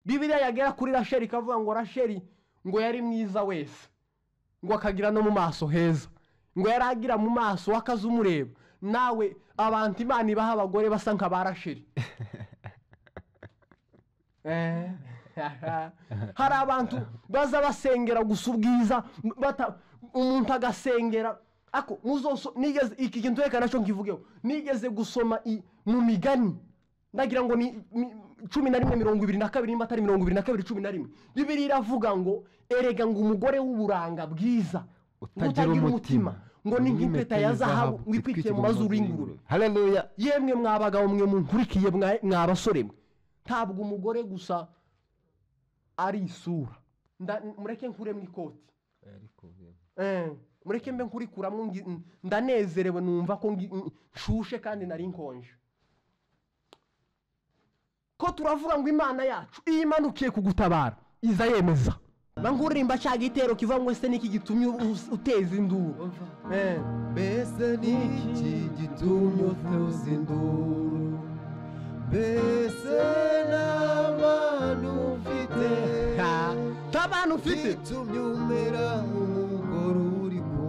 Bibiliya yagera kuri Rasheli ikavuga ngo Rasheli ngo yari mwiza wese, ngo akagira no mu maso heza, ngo yari agira mu maso wakaza umureba. Nawe abantu Imana ibaha abagore basa nka ba Rasheli. Hari abantu baza basengera gusa ubwiza, umuntu agasengera ako muzoso. Nigeze iki kintu reka nacyo nkivugeho, nigeze gusoma mu migani ndagira ngo ni 11:22 nimba atari 22:11. Bibiliya iravuga ngo erega ngo umugore w'uburanga bwiza utagira umutima ngo ni nk'impeta ya zahabu ngo itwikiye mu mazuru y'ingurube. Haleluya. Yemwe mwabagabo mwe munkurikiye, mwa basore mwe, ntabwo umugore gusa ari isura. Mureke nkuremo ikoti, mureke mbe nkurikuramwo, ndanezerewe numva ko nshushe kandi nari nkonje. Ko turavuga ngo Imana yacu iyo imanukiye kugutabara iza yemeza. Bangurimba cya gitero kiva ngo ese niki gitumye uteza induru? Mbese niki gitumye uteza induru? Mbese n'abantu ufite, nta ufite gitumye umera nk'umugore uri ku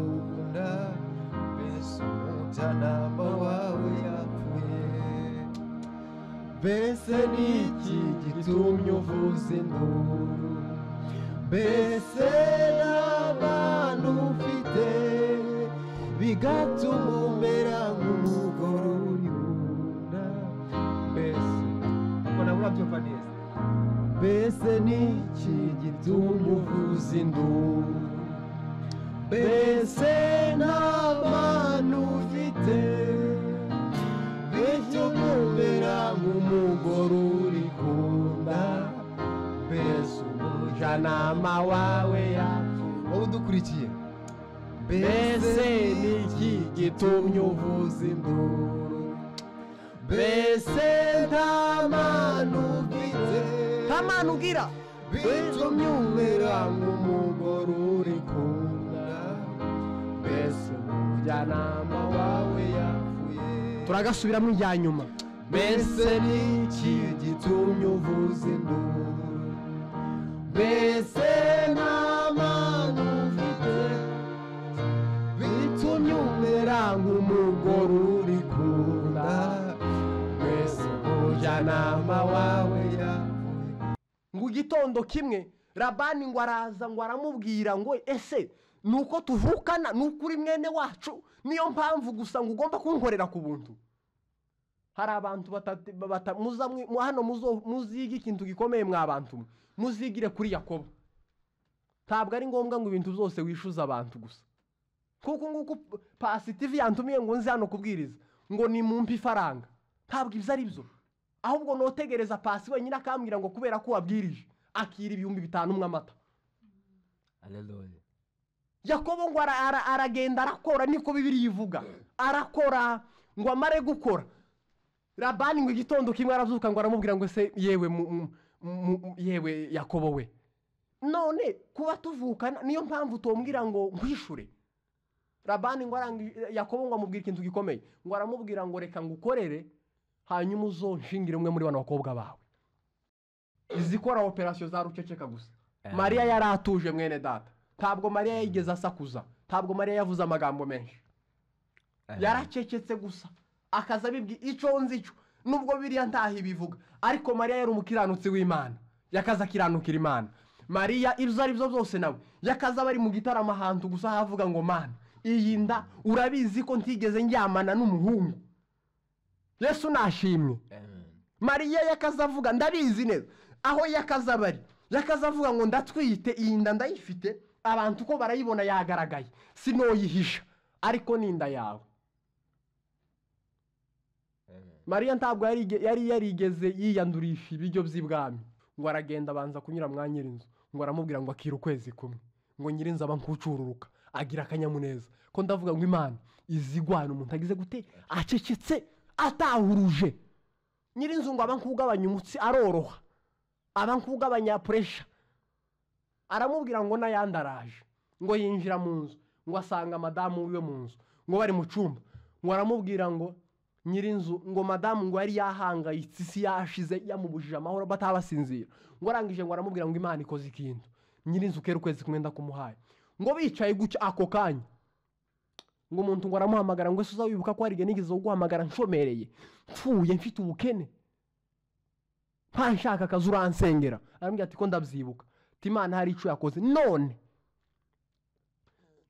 nda, mbese umujyanama wawe yapfuye. Mbese niki gitumye uvuza induru? Mbese n'abantu ufite bigatuma umera nk'umugore uri ku nda, mbese ubona urabyumva neza. Mbese niki gitumye uvuza induru? Mbese n'abantu ufite bituma umera nk'umugore uri ku nda, mbese umujyanama wawe yapfuye. Wowe udukurikiye, mbese niki gitumye uvuza induru? Mbese nta mpano ufite, nta mpano ugira, bitumye umera nk'umugore uri ku nda, mbese umujyanama wawe yapfuye. Turagasubiramo ijya nyuma. Mbese niki gitumye uvuza induru? Mbese nta mpano ufite bitumye umera nk'umugore uri ku nda, mbese umujyanama wawe yapfuye. Ngo igitondo kimwe Labani ngo araza ngo aramubwira ngo ese nuko tuvukana, nuko uri mwene wacu, niyo mpamvu gusa ngo ugomba kunkorera ku buntu. Hari abantu hano muzige ikintu gikomeye mwa bantu, muzigire kuri Yakobo. Ntabwo ari ngombwa ngo ibintu byose wishuza abantu gusa. Kuko nguko Pasi TV yantumiye ngo nze hano kubwiriza ngo ni mumpe ifaranga, ntabwo ibyo ari byo. Ahubwo notegereza Pasi wenyine akambwira ngo kubera ko wabwirije akira 5000 mw'amata. Haleluya. Yakobo ngo aragenda arakora, niko Bibiliya ivuga, arakora ngo amare gukora. Labani ngo igitondo kimwe arazuka ngo aramubwira ngo se yewe yewe Yakobo we, none kuba tuvukana niyo mpamvu tombwira ngo nkwishure. Labani ngo Yakobo ngo amubwira ikintu gikomeye, ngo aramubwira ngo reka ngukorere hanyuma uzonshingire umwe muri bano bakobwa bawe. Izikora operation za ruceceka gusa. Mariya yaratuje mwene data. Ntabwo Mariya yigeze asakuza, ntabwo Mariya yavuze amagambo menshi, yaracecetse gusa akaza bibwi icyo nzi cyo, nubwo biriya ntahi bivuga, ariko Mariya yari umukiranutsi w'Imana, yakaza akiranukira Imana. Mariya ibyo ari byo byose nawe yakaza bari mu gitaramo ahantu gusa havuga ngo Mana iyi nda urabizi ko ntigeze njyamana n'umuhungu. Yesu nashimwe. Mariya yakaza avuga ndabizi neza aho yakaza bari, yakaza avuga ngo ndatwite iyi nda ndayifite, abantu ko barayibona yagaragaye, sinoyihisha, ariko ni inda yawe. Mariya ntabwo yari yarigeze yiyandurisha ibiryo by'ibwami, ngo aragenda abanza kunyura mwa nyirinzu, ngo aramubwira ngo akira ukwezi kumwe, ngo nyirinzu aba nkucururuka agira akanyamuneza. Ko ndavuga ngo Imana izigwana umuntu agize gute acecetse atahuruje. Nyirinzu ngo aba nkugabanya umutsi aroroha, aba nkugabanya pressure. Aramubwira ngo nayandaraje, ngo yinjira mu nzu, ngo asanga madamu wiwe mu nzu, ngo bari mu cyumba, ngo aramubwira ngo Nyirinzu ngo madamu ngo yari yahangayitse, isi yashize, yamubujije amahoro, batabasinzira. Ngo arangije ngo aramubwira ngo Imana ikoze ikintu. Nyirinzu kera ukwezi kumwe ndakumuhaye. Ngo bicaye gutya ako kanya, ngo umuntu ngo aramuhamagara ngo ese uzawibuka ko hari igihe nigeze kuguhamagara nshomereye, mpfuye, mfite ubukene, nta nshaka akazi, uransengera. Arambwira ati ko ndabyibuka, ati Imana hari icyo yakoze. None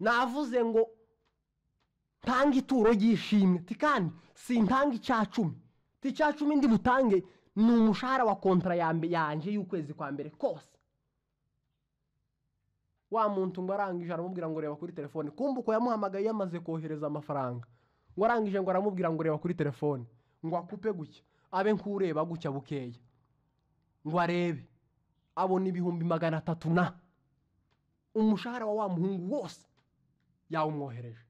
navuze ngo ntanga ituro ry'ishimwe, ati kandi sintanga 10, ati 10 ndi butange ni umushahara wa kontra yanje y'ukwezi kwa mbere kose. Wa muntu ngo arangije aramubwira ngo reba kuri telefone. Kumva uko yamuhamagaye yamaze kohereza amafaranga. Ngo arangije ngo aramubwira ngo reba kuri telefone, ngo akupe gutya, abe nkureba gutya bukeya, ngo arebe, abona 300,000 na umushahara wa wa muhungu wose yawumwohereje.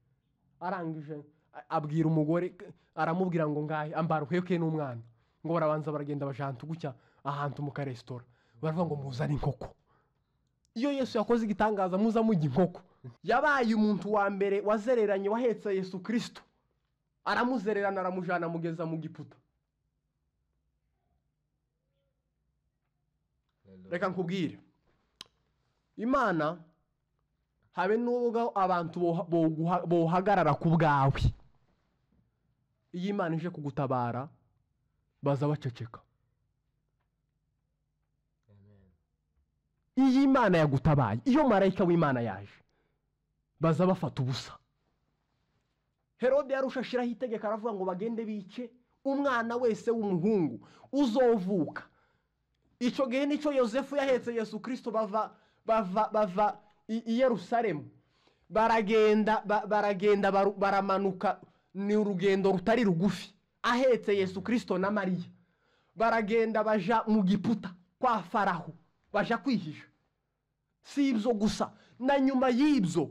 Arangije abwira umugore, aramubwira ngo ngahe ambara uheke n'umwana. Ngo barabanza baragenda bajantu gutya ahantu mu karesitora, baravuga ngo muzane inkoko. Iyo Yesu yakoze igitangaza muza mujya inkoko. Yabaye umuntu wa mbere wazereranye, wahetse Yesu Kristo, aramuzererana, aramujana, amugeza mu Giputa. Reka nkubwire, Imana habe n'ubwo abantu bohagarara ku bwawe, iyo Imana ije kugutabara baza baceceka. Iyo Imana yagutabaye, iyo marayika w'Imana yaje, baza bafata ubusa. Herode yarushashiraho itegeko, aravuga ngo bagende bice umwana wese w'umuhungu uzovuka. Icyo gihe nicyo Yosefu yahetse Yesu Kristo, bava bava bava i Yerusalemu, baragenda baragenda baramanuka. Ni urugendo rutari rugufi, ahetse Yesu Kristo na Mariya, baragenda baja mu Giputa kwa Faraho, baja kwihisha. Si ibyo gusa, na nyuma y'ibyo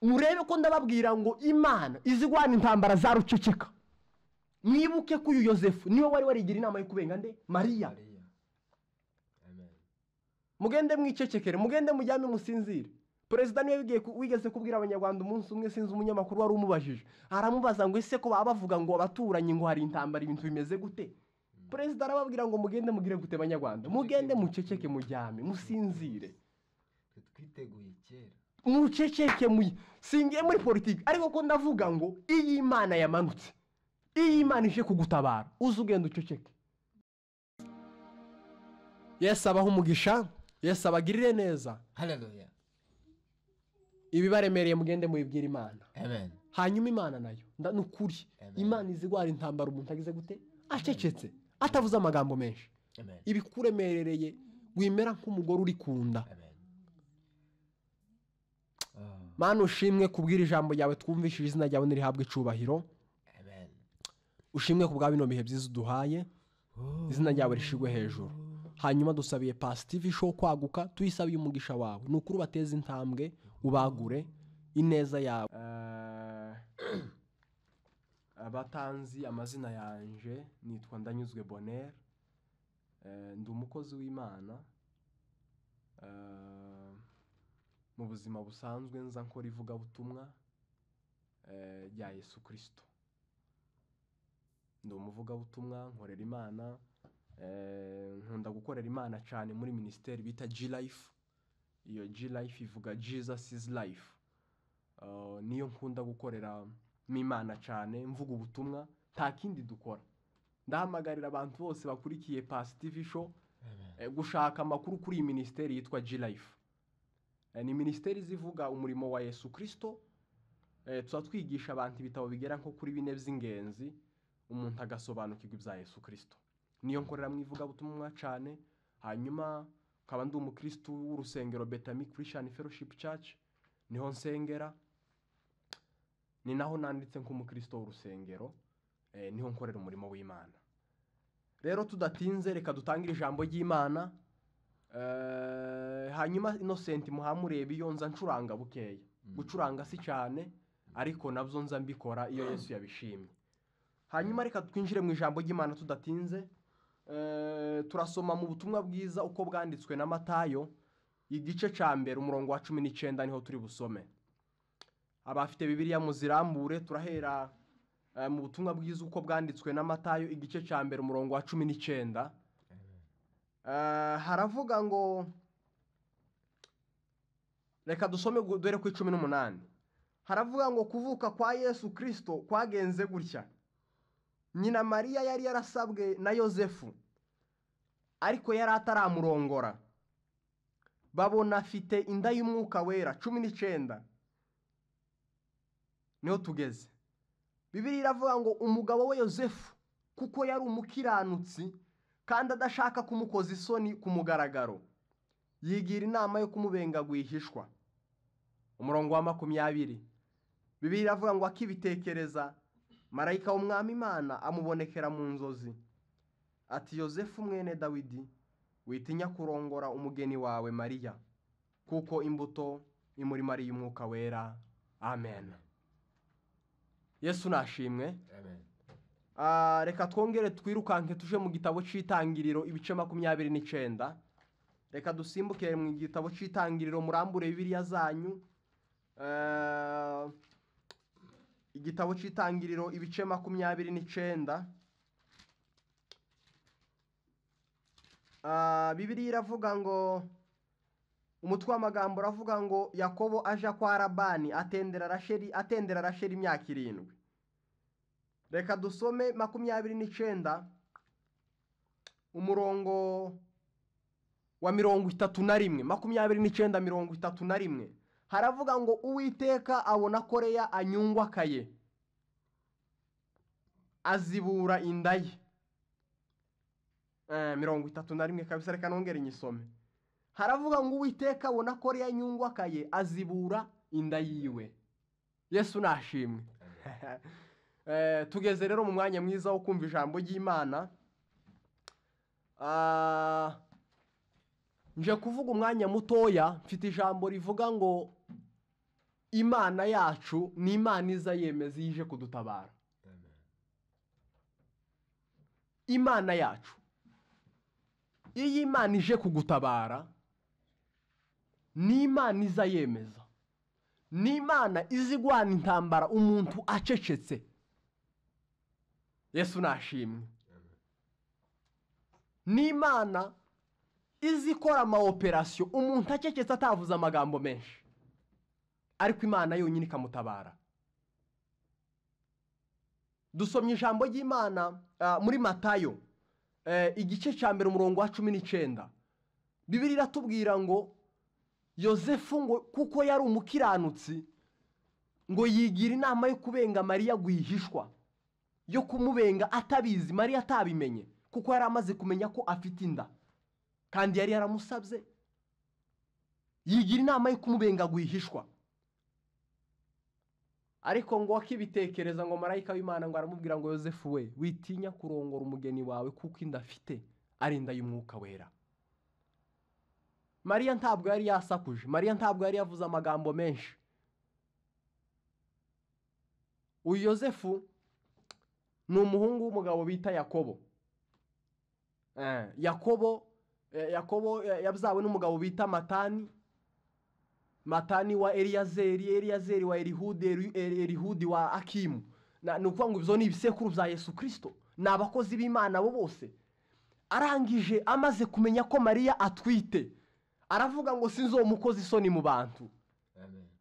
murebe ko ndababwira ngo Imana izigwana intambara zaruceceka. Mwibuke ko uyu Yosefu niwe wari warigira inama yo kubenga nde? Mariya. Mugende mwicecekere, mugende mujyame musinzire. Perezida niwe wigeze kubwira abanyarwanda umunsi umwe, sinzi umunyamakuru wari umubajije, aramubaza ngo ese ko baba bavuga ngo abaturanyi ngo hari intambara, ibintu bimeze gute? Perezida arababwira ngo mugende mugire gute banyarwanda, mugende muceceke, mujyame musinzire. Twiteguye kera, muceceke, singiye muri politiki, ariko ko ndavuga ngo iyi Imana yamanutse, iyi Imana ije kugutabara, uze ugenda uceceke. Yesu abahe umugisha, Yesu abagirire neza. Haleluya. Ibibaremereye mugende mubibwira Imana. Amen. Hanyuma Imana nayo nukuri, Imana izigwara intambara umuntu agize gute? Acecetse, atavuze amagambo menshi. Amen. Ibikuremerereye wimera nk'umugore uri kunda. Amen. Mana ushimwe kubwira ijambo ryawe twumvishije, izina ryawe nirihabwe icubahiro. Amen. Ushimwe kubwa bino bihe byiza uduhaye, izina ryawe rishigwe hejuru. Hanyuma dusabiye Past TV Show kwaguka, tuyisabiye umugisha wawe. Nukuri bateze intambwe, ubagure ineza yawe. Abatanzi amazina yanje nitwa Ndanyuzwe Bonheur, ndi umukozi w'Imana. Mu buzima busanzwe nza nkora ivugabutumwa rya Yesu Kristo. Ndi umuvugabutumwa, nkorera Imana, nkunda gukorera Imana cyane muri ministeri bita G Life. Iyo G Life ivuga Jesus is life. Niyo nkunda gukorera Imana cyane, mvuga ubutumwa, nta kindi dukora. Ndahamagarira abantu bose bakurikiye Past TV Show gushaka amakuru kuri iyi ministeri yitwa G Life. Ni ministeri zivuga umurimo wa Yesu Kristo. Tuza twigisha abantu ibitabo bigera nko kuri 4 by'ingenzi, umuntu agasobanukirwa ibya Yesu Kristo. Niyo nkorera mu ivugabutumwa cyane. Hanyuma nkaba ndi umukristo w'urusengero Bethany Christian Fellowship Church, niho nsengera, ni naho nanditse nk'umukristo w'urusengero, niho nkorera umurimo w'Imana. Rero tudatinze reka dutangire ijambo ry'Imana. Hanyuma Innocent muhamurebe iyo nza ncuranga bukeya. Gucuranga si cyane, ariko nabyo nza mbikora iyo Yesu yabishimye. Hanyuma reka twinjire mu ijambo ry'Imana tudatinze. Turasoma mu butumwa bwiza uko bwanditswe na Matayo, igice ca mbere umurongo wa 19 niho turi busome. Abafite Bibiliya muzirambure, turahera Mu butumwa bwiza uko bwanditswe na Matayo, igice cya 1 umurongo wa 19, haravuga ngo, reka dusome dore ku 18. Haravuga ngo kuvuka kwa Yesu Kristo kwagenze gutya. Nyina Mariya yari yarasabwe na Yosefu, ariko yari ataramurongora. Babona afite inda y'umwuka wera. 19 niho tugeze. Bibiliya iravuga ngo umugabo we Yosefu, kuko yari umukiranutsi kandi adashaka kumukoza isoni ku mugaragaro, yigira inama yo kumubenga rwihishwa. Umurongo wa 20, Bibiliya iravuga ngo akibitekereza, marayika w'Umwami Imana amubonekera mu nzozi ati: Yosefu mwene Dawidi, witinya kurongora umugeni wawe Mariya, kuko imbuto imurimo ari iy'umwuka wera. Amen. Yesu nashimwe. Amen. Reka twongere twirukanke tuje mu gitabo cy'Itangiriro, ibice 29. Reka dusimbuke mu gitabo cy'Itangiriro, murambure Bibiliya zanyu. Igitabo cy'Itangiriro, ibice 29. Bibiliya iravuga ngo, umutwe w'amagambo uravuga ngo Yakobo aja kwa Labani atendera Rasheli imyaka 7. Reka dusome 29 umurongo wa 31. 29 31 haravuga ngo Uwiteka abona ko Leya anyungwakaye, azibura inda ye. 31 kabisa, reka nongere nyisome. Haravuga ngo Uwiteka abona ko Leya anyungwakaye, azibura inda yiwe. Yesu nashimwe. Tugeze rero mu mwanya mwiza wo kumva ijambo ry'Imana. Nje kuvuga umwanya mutoya, mfite ijambo rivuga ngo Imana yacu ni Imana iza yemeza ije kudutabara. Imana yacu, iyo Imana ije kugutabara, ni Imana iza yemeza, ni Imana izigwana intambara umuntu acecetse. Yesu nashimwe. Ni Imana izikora ama operation umuntu acecetse atavuze amagambo menshi, ariko Imana yonyine ikamutabara. Dusomye ijambo ry'Imana muri Matayo, igice cya 1 umurongo wa 19. Bibiliya iratubwira ngo Yosefu ngo kuko yari umukiranutsi, ngo yigira inama yo kubenga Mariya rwihishwa, yo kumubenga atabizi, Mariya atabimenye, kuko yari amaze kumenya ko afite inda kandi yari yaramusabye. Yigira inama yo kumubenga rwihishwa. Ariko ngo akibitekereza, ngo marayika w'Imana ngo aramubwira ngo Yosefu we, witinya kurongora umugeni wawe, kuko inda afite ari inda y'umwuka wera. Mariya ntabwo yari yasakuje, Mariya ntabwo yari yavuze amagambo menshi. Uyu Yosefu ni umuhungu w'umugabo bita Yakobo. Yakobo yabyawe n'umugabo bita Matani, Matani wa Eliyazeri, Eliyazeri wa Elihudi, Elihudi wa Akimu. Ni ukuvuga ngo ibyo ni ibisekuru bya Yesu Kristo, ni abakozi b'Imana bo bose. Arangije amaze kumenya ko Mariya atwite, aravuga ngo sinzomukoza isoni mu bantu.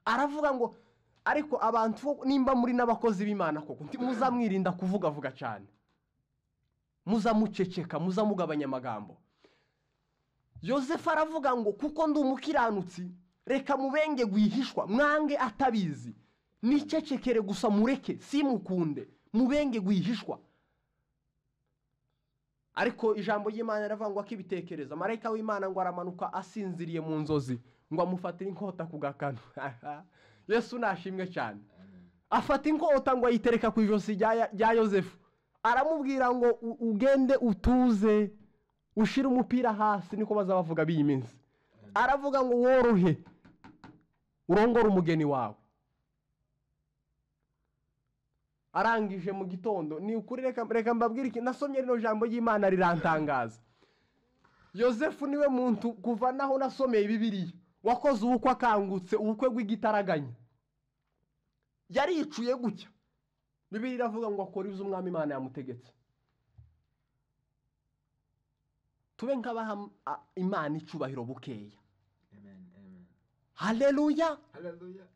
Aravuga ngo ariko abantu nimba muri n'abakozi b'Imana koko, muzamwirinda kuvuga cyane, muzamuceceka, muzamugabanya amagambo. Yosefu aravuga ngo kuko ndi umukiranutsi, reka mubenge rwihishwa, mwange atabizi, nicecekere gusa, mureke simukunde, mubenge rwihishwa. Ariko ijambo ry'Imana riravuga ngo akibitekereza, marayika w'Imana ngo aramanuka asinziriye mu nzozi, ngo amufatire inkota ku gakano. Yesu nashimwe cyane. Afata inkota ngo ayitereka ku ijosi rya Yosefu, aramubwira ngo ugende utuze, ushire umupira hasi, niko bazabavuga b'iyi minsi. Aravuga ngo worohe, urongore umugeni wawe. Arangije mu gitondo, ni ukuri, reka mbabwire iki, nasomye rino jambo ry'Imana rirantangaza. Yosefu niwe muntu kuva naho nasomeye Bibiliya wakoze ubukwe akangutse, ubukwe bw'igitaraganya. Yaricuye gutya. Bibiliya iravuga ngo akora ibyo umwami Imana yamutegetse. Tube nk'abaha Imana icubahiro bukeya. Amen. Amen. Haleluya. Hallelujah.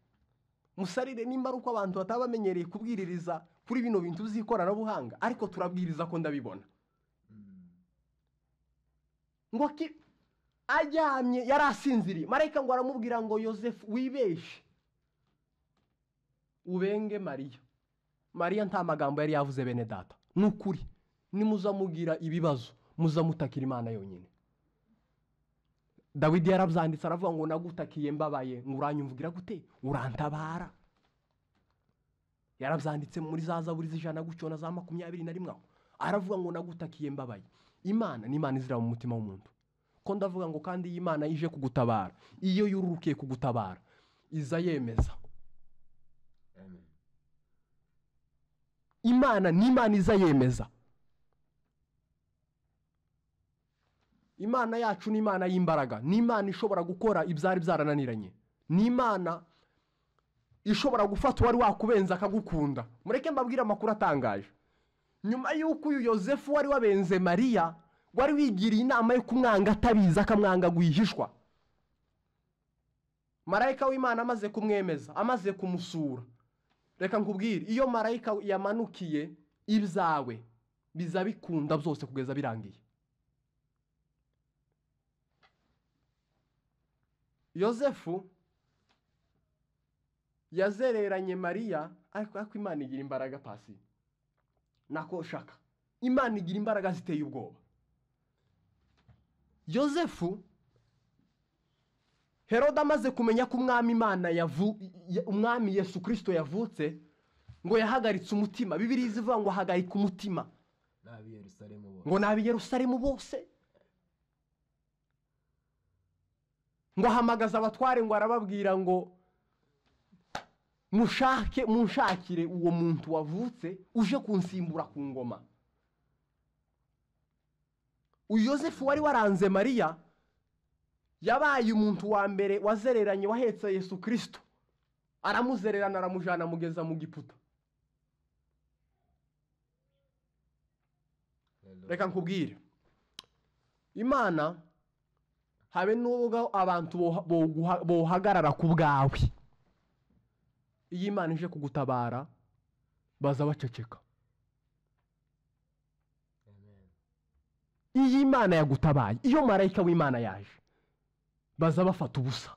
Musarire nimba ari uko abantu bataba bamenyereye kubwiririza kuri bino bintu by'ikoranabuhanga, ariko turabwiriza ko ndabibona. Ngo aryamye yari asinziriye, marayika ngo aramubwira ngo Yosefu wibeshe ubenge Mariya. Mariya nta magambo yari yavuze bene data. Ni ukuri nimuzamugira ibibazo muzamutakira Imana yonyine. Dawidi yarabyanditse aravuga ngo nagutakiye mbabaye ngo uranyumvugira gute urantabara. Yarabyanditse muri za Zaburi z'ijana gutyo na za 21 aho aravuga ngo nagutakiye mbabaye. Imana ni Imana izira mu mutima w'umuntu. Ko ndavuga ngo kandi iyi Imana ije kugutabara, iyo yururukiye kugutabara iza yemeza. Amen. Imana ni Imana iza yemeza. Imana yacu ni Imana y'imbaraga, ni Imana ishobora gukora ibyari byarananiranye, ni Imana ishobora gufata uwari wakubenza akagukunda. Mureke mbabwire amakuru atangaje. Nyuma y'uko uyu Yosefu wari wabenze Mariya, wari wigiriye inama yo kumwanga atabizi, akamwanga guhishwa, marayika w'Imana amaze kumwemeza, amaze kumusura, reka nkubwire, iyo marayika yamanukiye ibyawe biza bikunda byose kugeza birangiye. Yosefu yazereranye Mariya, ariko Imana igira imbaraga pasi nako shaka. Imana igira imbaraga ziteye ubwoba. Yosefu, Herode amaze kumenya ko umwami Imana umwami Yesu Kristo yavutse, ngo yahagaritse umutima. Bibiliya ivuga ngo ahagarika umutima ngo n'ab'i Yerusalemu bose. Ngo ahamagaza abatware ngo arababwira ngo mushake munshakire uwo muntu wavutse uje kunsimbura ku ngoma. Uyu Yosefu wari waranze Mariya yabaye umuntu wa mbere wazereranye wahetse Yesu Kristo, aramuzererana aramujana amugeza mu Giputa. Reka nkubwire, Imana habe n'ubwo abantu bohagarara ku bwawe, iyo Imana ije kugutabara baza baceceka. Iyo Imana yagutabaye, iyo marayika w'Imana yaje, baza bafata ubusa.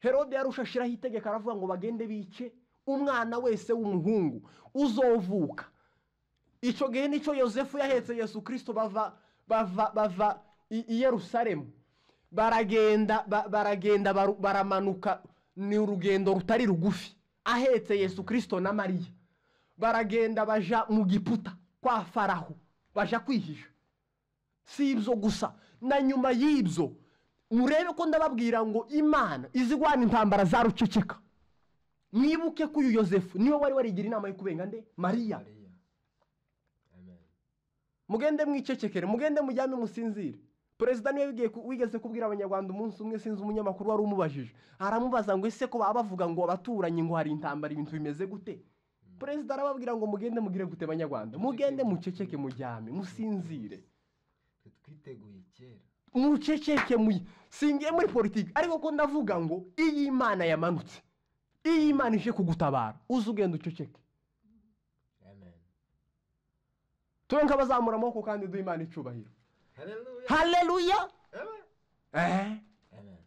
Herode yarusha ashiraho itegeko aravuga ngo bagende bice umwana wese w'umuhungu uzovuka. Icyo gihe nicyo Yosefu yahetse Yesu Kristo bava i Yerusalemu, baragenda baragenda baramanuka. Ni urugendo rutari rugufi, ahetse Yesu Kristo na Mariya baragenda baja mu Giputa kwa Faraho, baja kwihisha. Si ibyo gusa, na nyuma y'ibyo murebe ko ndababwira ngo Imana izigwana intambara zaruceceka. Mwibuke ko uyu Yosefu niwe wari warigira inama yo kubenga nde Mariya. Amen. Mugende mwicecekere, mugende mujyame musinzire. Perezida niwe wigeze kubwira abanyarwanda umunsi umwe, sinzi umunyamakuru wari umubajije, aramubaza ngo ese ko baba bavuga ngo abaturanyi ngo hari intambara ibintu bimeze gute? Perezida arababwira ngo mugende mugire gute banyarwanda, mugende muceceke mujyame musinzire. Twiteguye kera. Muceceke singiye muri politiki, ariko ko ndavuga ngo iyi Imana yamanutse, iyi Imana ije kugutabara, uze ugenda uceceke. Amen. Tube nk'abazamura amaboko kandi duhe Imana icubahiro. Hallelujah. Haleluya. Amen. Amen.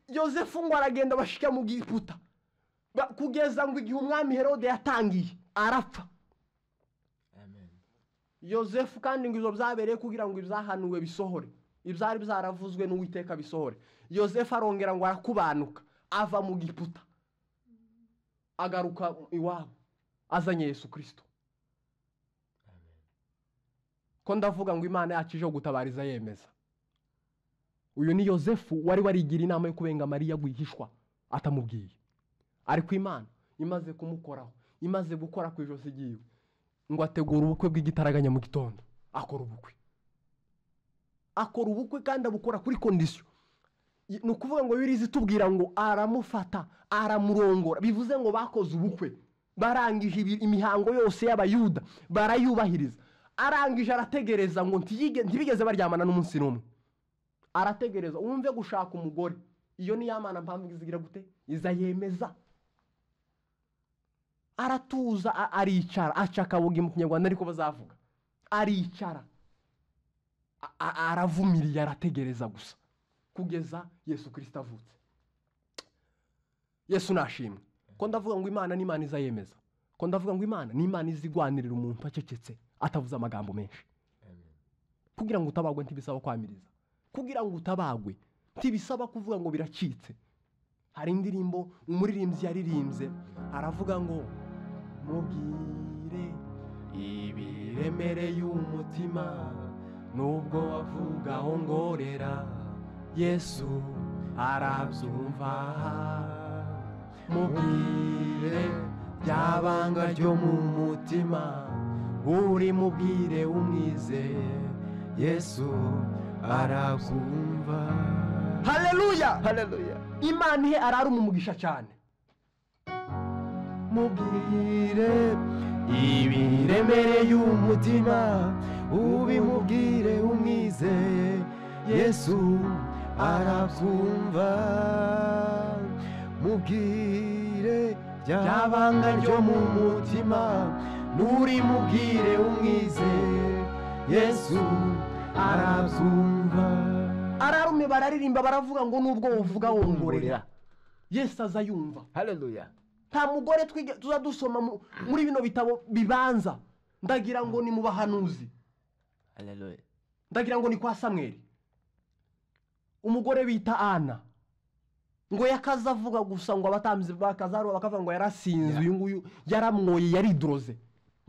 Yosefu ngo aragenda bashika mu Giputa, kugeza ngo igihe umwami Herode yatangiye arapfa. Amen. Yosefu kandi ngo ibyo byabereye kugira ngo ibyahanuwe bisohore, ibyari byaravuzwe n'Uwiteka bisohore. Yosefu arongera ngo arakubanuka ava mu Giputa agaruka iwabo azanye Yesu Kristo. Amen. Ko ndavuga ngo Imana yacu ije gutabariza yemeza. Uyu ni Yosefu wari warigira inama yo kubenga Mariya guhishwa atamubwiye, ariko Imana imaze kumukoraho, imaze gukora ku ijosi ryiwe, ngo ategura ubukwe bw'igitaraganya mu gitondo. Akora ubukwe, akora ubukwe kandi abukora kuri condition. Ni ukuvuga ngo Bibiliya itubwira ngo aramufata aramurongora, bivuze ngo bakoze ubukwe, barangije imihango yose y'abayuda barayubahiriza. Arangije arategereza ngo ntibigeze baryamana n'umunsi n'umwe. Arategereza. Wumve gushaka umugore, iyo ni yamana mpamvu izigira gute, iza yemeza. Aratuza, aricara, aca akabuga mu Kinyarwanda ariko bazavuga, aricara, aravumiriye, arategereza gusa kugeza Yesu Kristo avutse. Yesu nashimwe. Ko ndavuga ngo Imana ni Imana izayemeza. Ko ndavuga ngo Imana ni Imana izigwanirira umuntu acecetse atavuze amagambo menshi. Kugira ngo utabagwe ntibisaba kwamiriza. Kugira ngo utabagwe ntibisaba kuvuga ngo biracitse. Hari indirimbo umuririmbyi yaririmbye aravuga ngo mubwire ibiremereye umutima nubwo wavuga ongorera Yesu arabyumva. Mubwire ryabanga ryo mu mutima uri mubwire umwizeye Yesu arakumva. Haleluya, haleluya. Imana ihe arara umugisha cyane. Mubwire ibiremereye umutima ubimubwire umwizeye Yesu arakumva. Mubwire ryabanga ryo mu mutima nuri mubwire umwizeye Yesu arabyumva. Ararume bararirimba baravuga ngo nubwo uvuga wongorera Yesu aza yumva. Haleluya. Nta mugore tuza dusoma muri bino bitabo bibanza, ndagira ngo ni mu bahanuzi. Haleluya. Ndagira ngo ni kwa Samweli. Umugore bita Ana ngo yakaza avuga gusa ngo abatambyi bakazaruba bakavuga ngo yarasinze, uyu nguyu yaramwoye yaridroze,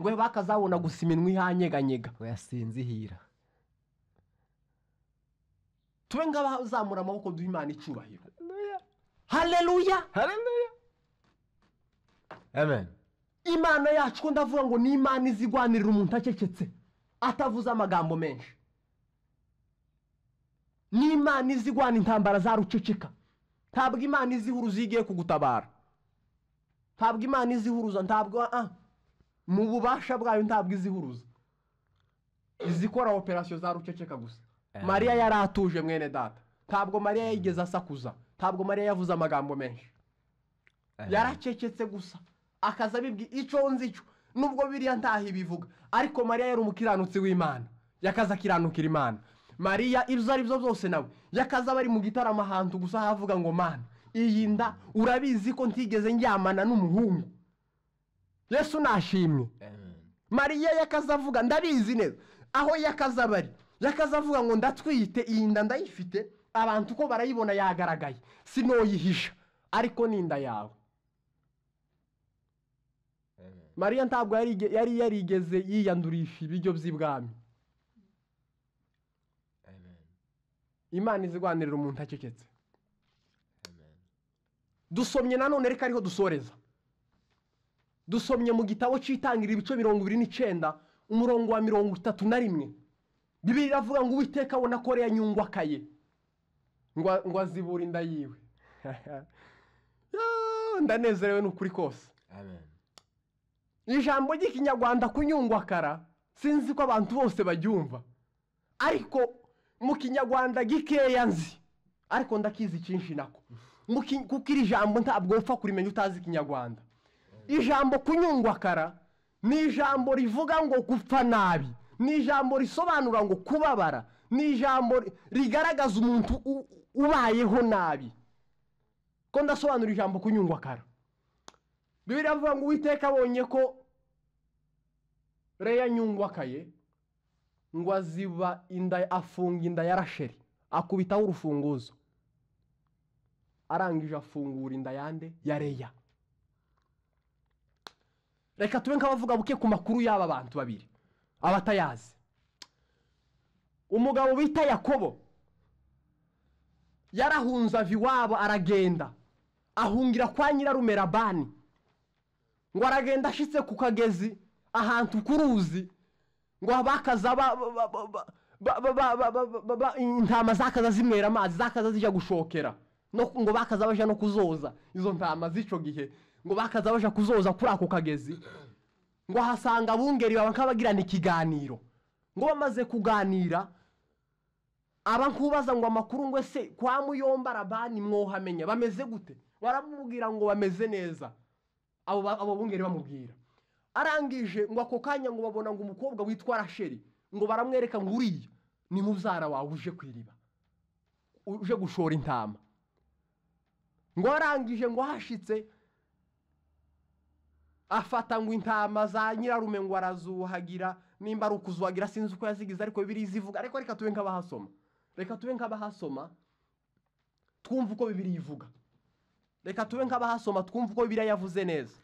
ngo bakazabona gusa iminwa ihanyeganyega, ngo yasinze ihira. Tube ngabazamura amaboko duha Imana icyubahiro. Haleluya, haleluya, amen. Imana yacu ko ndavuga ngo ni Imana izigwanirira umuntu acecetse atavuze amagambo menshi. Ni Imana izigwana intambara zaruceceka. Ntabwo Imana izihuruza igiye kugutabara. Ntabwo Imana izihuruza, ntabwo mu bubasha bwayo ntabwo izihuruza. Izikora operation zaruceceka gusa. Mariya yaratuje mwene data. Ntabwo Mariya yigeze asakuza. Ntabwo Mariya yavuze amagambo menshi. Yaracecetse gusa. Akaza bibwi ico nzi cyo nubwo biriya ntahi bivuga, ariko Mariya yari umukiranutsi w'Imana. Yakaza kiranukira Imana. Mariya ibyo ari byo byose nawe yakaza bari mu gitaramo ahantu gusa havuga ngo Mana iyi nda urabizi ko ntigeze njyamana n'umuhungu. Yesu nashimwe. Mariya yakaza avuga ndabizi neza. Aho yakaza bari yakaza avuga ngo ndatwite iyi nda ndayifite, abantu ko barayibona yagaragaye sinoyihisha, ariko ni inda yawe. Mariya ntabwo yari yarigeze yiyandurisha ibiryo by'ibwami. Imana izigwanirira umuntu acecetse. Dusomye nanone reka ariho dusoreza. Dusomye mu gitabo cy'Itangiriro ibice 29 umurongo wa 31. Bibiliya iravuga ngo Uwiteka abona ko Leya yanyungwakaye ngo azibura inda yiwe. Ndanezerewe n'ukuri kose. Amen. Ijambo ry'Ikinyarwanda kunyungwakara sinzi ko abantu bose baryumva, ariko mu Kinyarwanda gikeya nzi, ariko ndakizi cyinshi nako. Kuko iri jambo ntabwo upfa kurimenya utazi Ikinyarwanda. Ijambo kunyungwakara ni ijambo rivuga ngo gupfa nabi, ni ijambo risobanura ngo kubabara, ni ijambo rigaragaza umuntu ubayeho nabi. Ko ndasobanura ijambo kunyungwakara, Bibiliya ivuga ngo Uwiteka abonye ko Leya anyungwakaye ngo aziba inda, afunga inda ya Rasheli, akubitaho urufunguzo, arangije afungura inda yande ya Leya. Reka tube nk'abavuga buke ku makuru y'aba bantu babiri abatayazi. Umugabo bita Yakobo yarahunze ava iwabo aragenda ahungira kwa nyirarume Labani. Ngo aragenda ashitse ku kagezi ahantu ku ruzi, ngo bakaza Intama zakaza zinywera amazi, zakaza zijya gushokera, no ngo bakaza baja no kuzoza izo ntama z'ico gihe, ngo bakaza baja kuzoza kuri ako kagezi. Ngo ahasanga abungeri baba nk'abagirana ikiganiro. Ngo bamaze kuganira, aba nkubaza ngo amakuru ngo ese kwa muyomba Labani mwohamenya bameze gute? Baramubwira ngo bameze neza. Abo bungeri bamubwira. Arangije ngo ako kanya ngo babona ngo umukobwa witwa Rasheli, ngo baramwereka ngo uriya ni mubyara wawe uje kwiriba, uje gushora intama. Ngo arangije ngo hashitse afata ngo intama za nyirarume ngo arazuhagira, nimba ari ukuzuhagira sinzi uko yazigize, ariko Bibiliya izivuga. Ariko reka tube nk'abahasoma, reka tube nk'abahasoma twumve uko Bibiliya ivuga, reka tube nk'abahasoma twumve uko Bibiliya yavuze neza.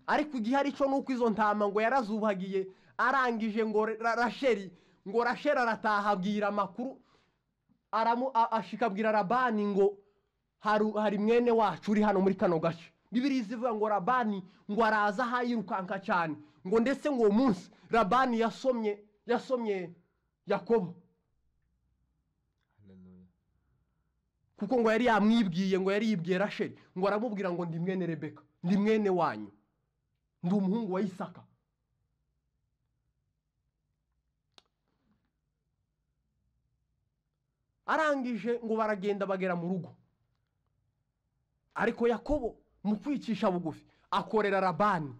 Ariko igihe ari cyo nuko izo ntama ngo yarazuhagiye, arangije ngo Rasheli, ngo Rasheli arataha abwira amakuru, ashika abwira Labani ngo hari mwene wacu uri hano muri kano gace. Bibiliya izivuga ngo Labani ngo araza ahayirukanka cyane, ngo ndetse ngo uwo munsi Labani yasomye Yakobo, kuko ngo yari yamwibwiye, ngo yari yibwiye Rasheli, ngo aramubwira ngo ndi mwene Rebeka, ndi mwene wanyu, ndi umuhungu wa Isaka. Arangije ngo baragenda bagera mu rugo. Ariko Yakobo mu kwicisha bugufi akorera Labani.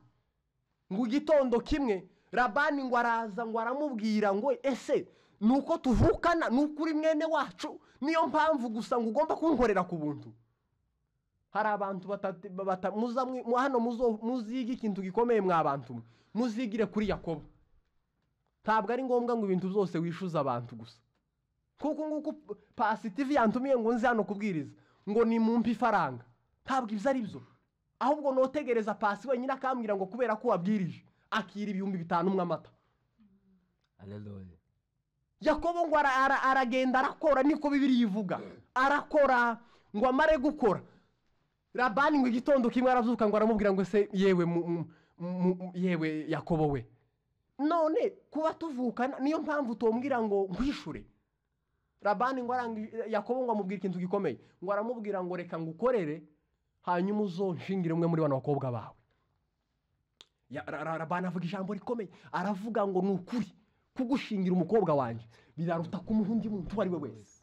Ngo igitondo kimwe Labani ngo araza ngo aramubwira ngo ese nuko tuvukana, nuko uri mwene wacu, niyo mpamvu gusa ngo ugomba kunkorera ku buntu. Hari abantu hano muzige ikintu gikomeye mwa bantu, muzigire kuri Yakobo. Ntabwo ari ngombwa ngo ibintu byose wishuza abantu gusa. Kuko nguko Pasi TV yantumiye ngo nze hano kubwiriza ngo ni mumpe ifaranga, ntabwo ibyo ari byo. Ahubwo notegereza Pasi wenyine akambwira ngo kubera ko wabwirije akira 5000 mw'amata. Haleluya. Yakobo ngo aragenda arakora, niko Bibiliya ivuga, arakora ngo amare gukora. Labani ngo igitondo kimwe arazuka ngo aramubwira ngo se yewe yewe Yakobo we, none kuba tuvukana niyo mpamvu tombwira ngo nkwishure. Labani ngo Yakobo ngo amubwira ikintu gikomeye, ngo aramubwira ngo reka ngukorere hanyuma uzonshingire umwe muri bano bakobwa bawe. Labani avuga ijambo rikomeye, aravuga ngo ni ukuri kugushingira umukobwa wanjye biraruta kumuha undi muntu uwo ari we wese.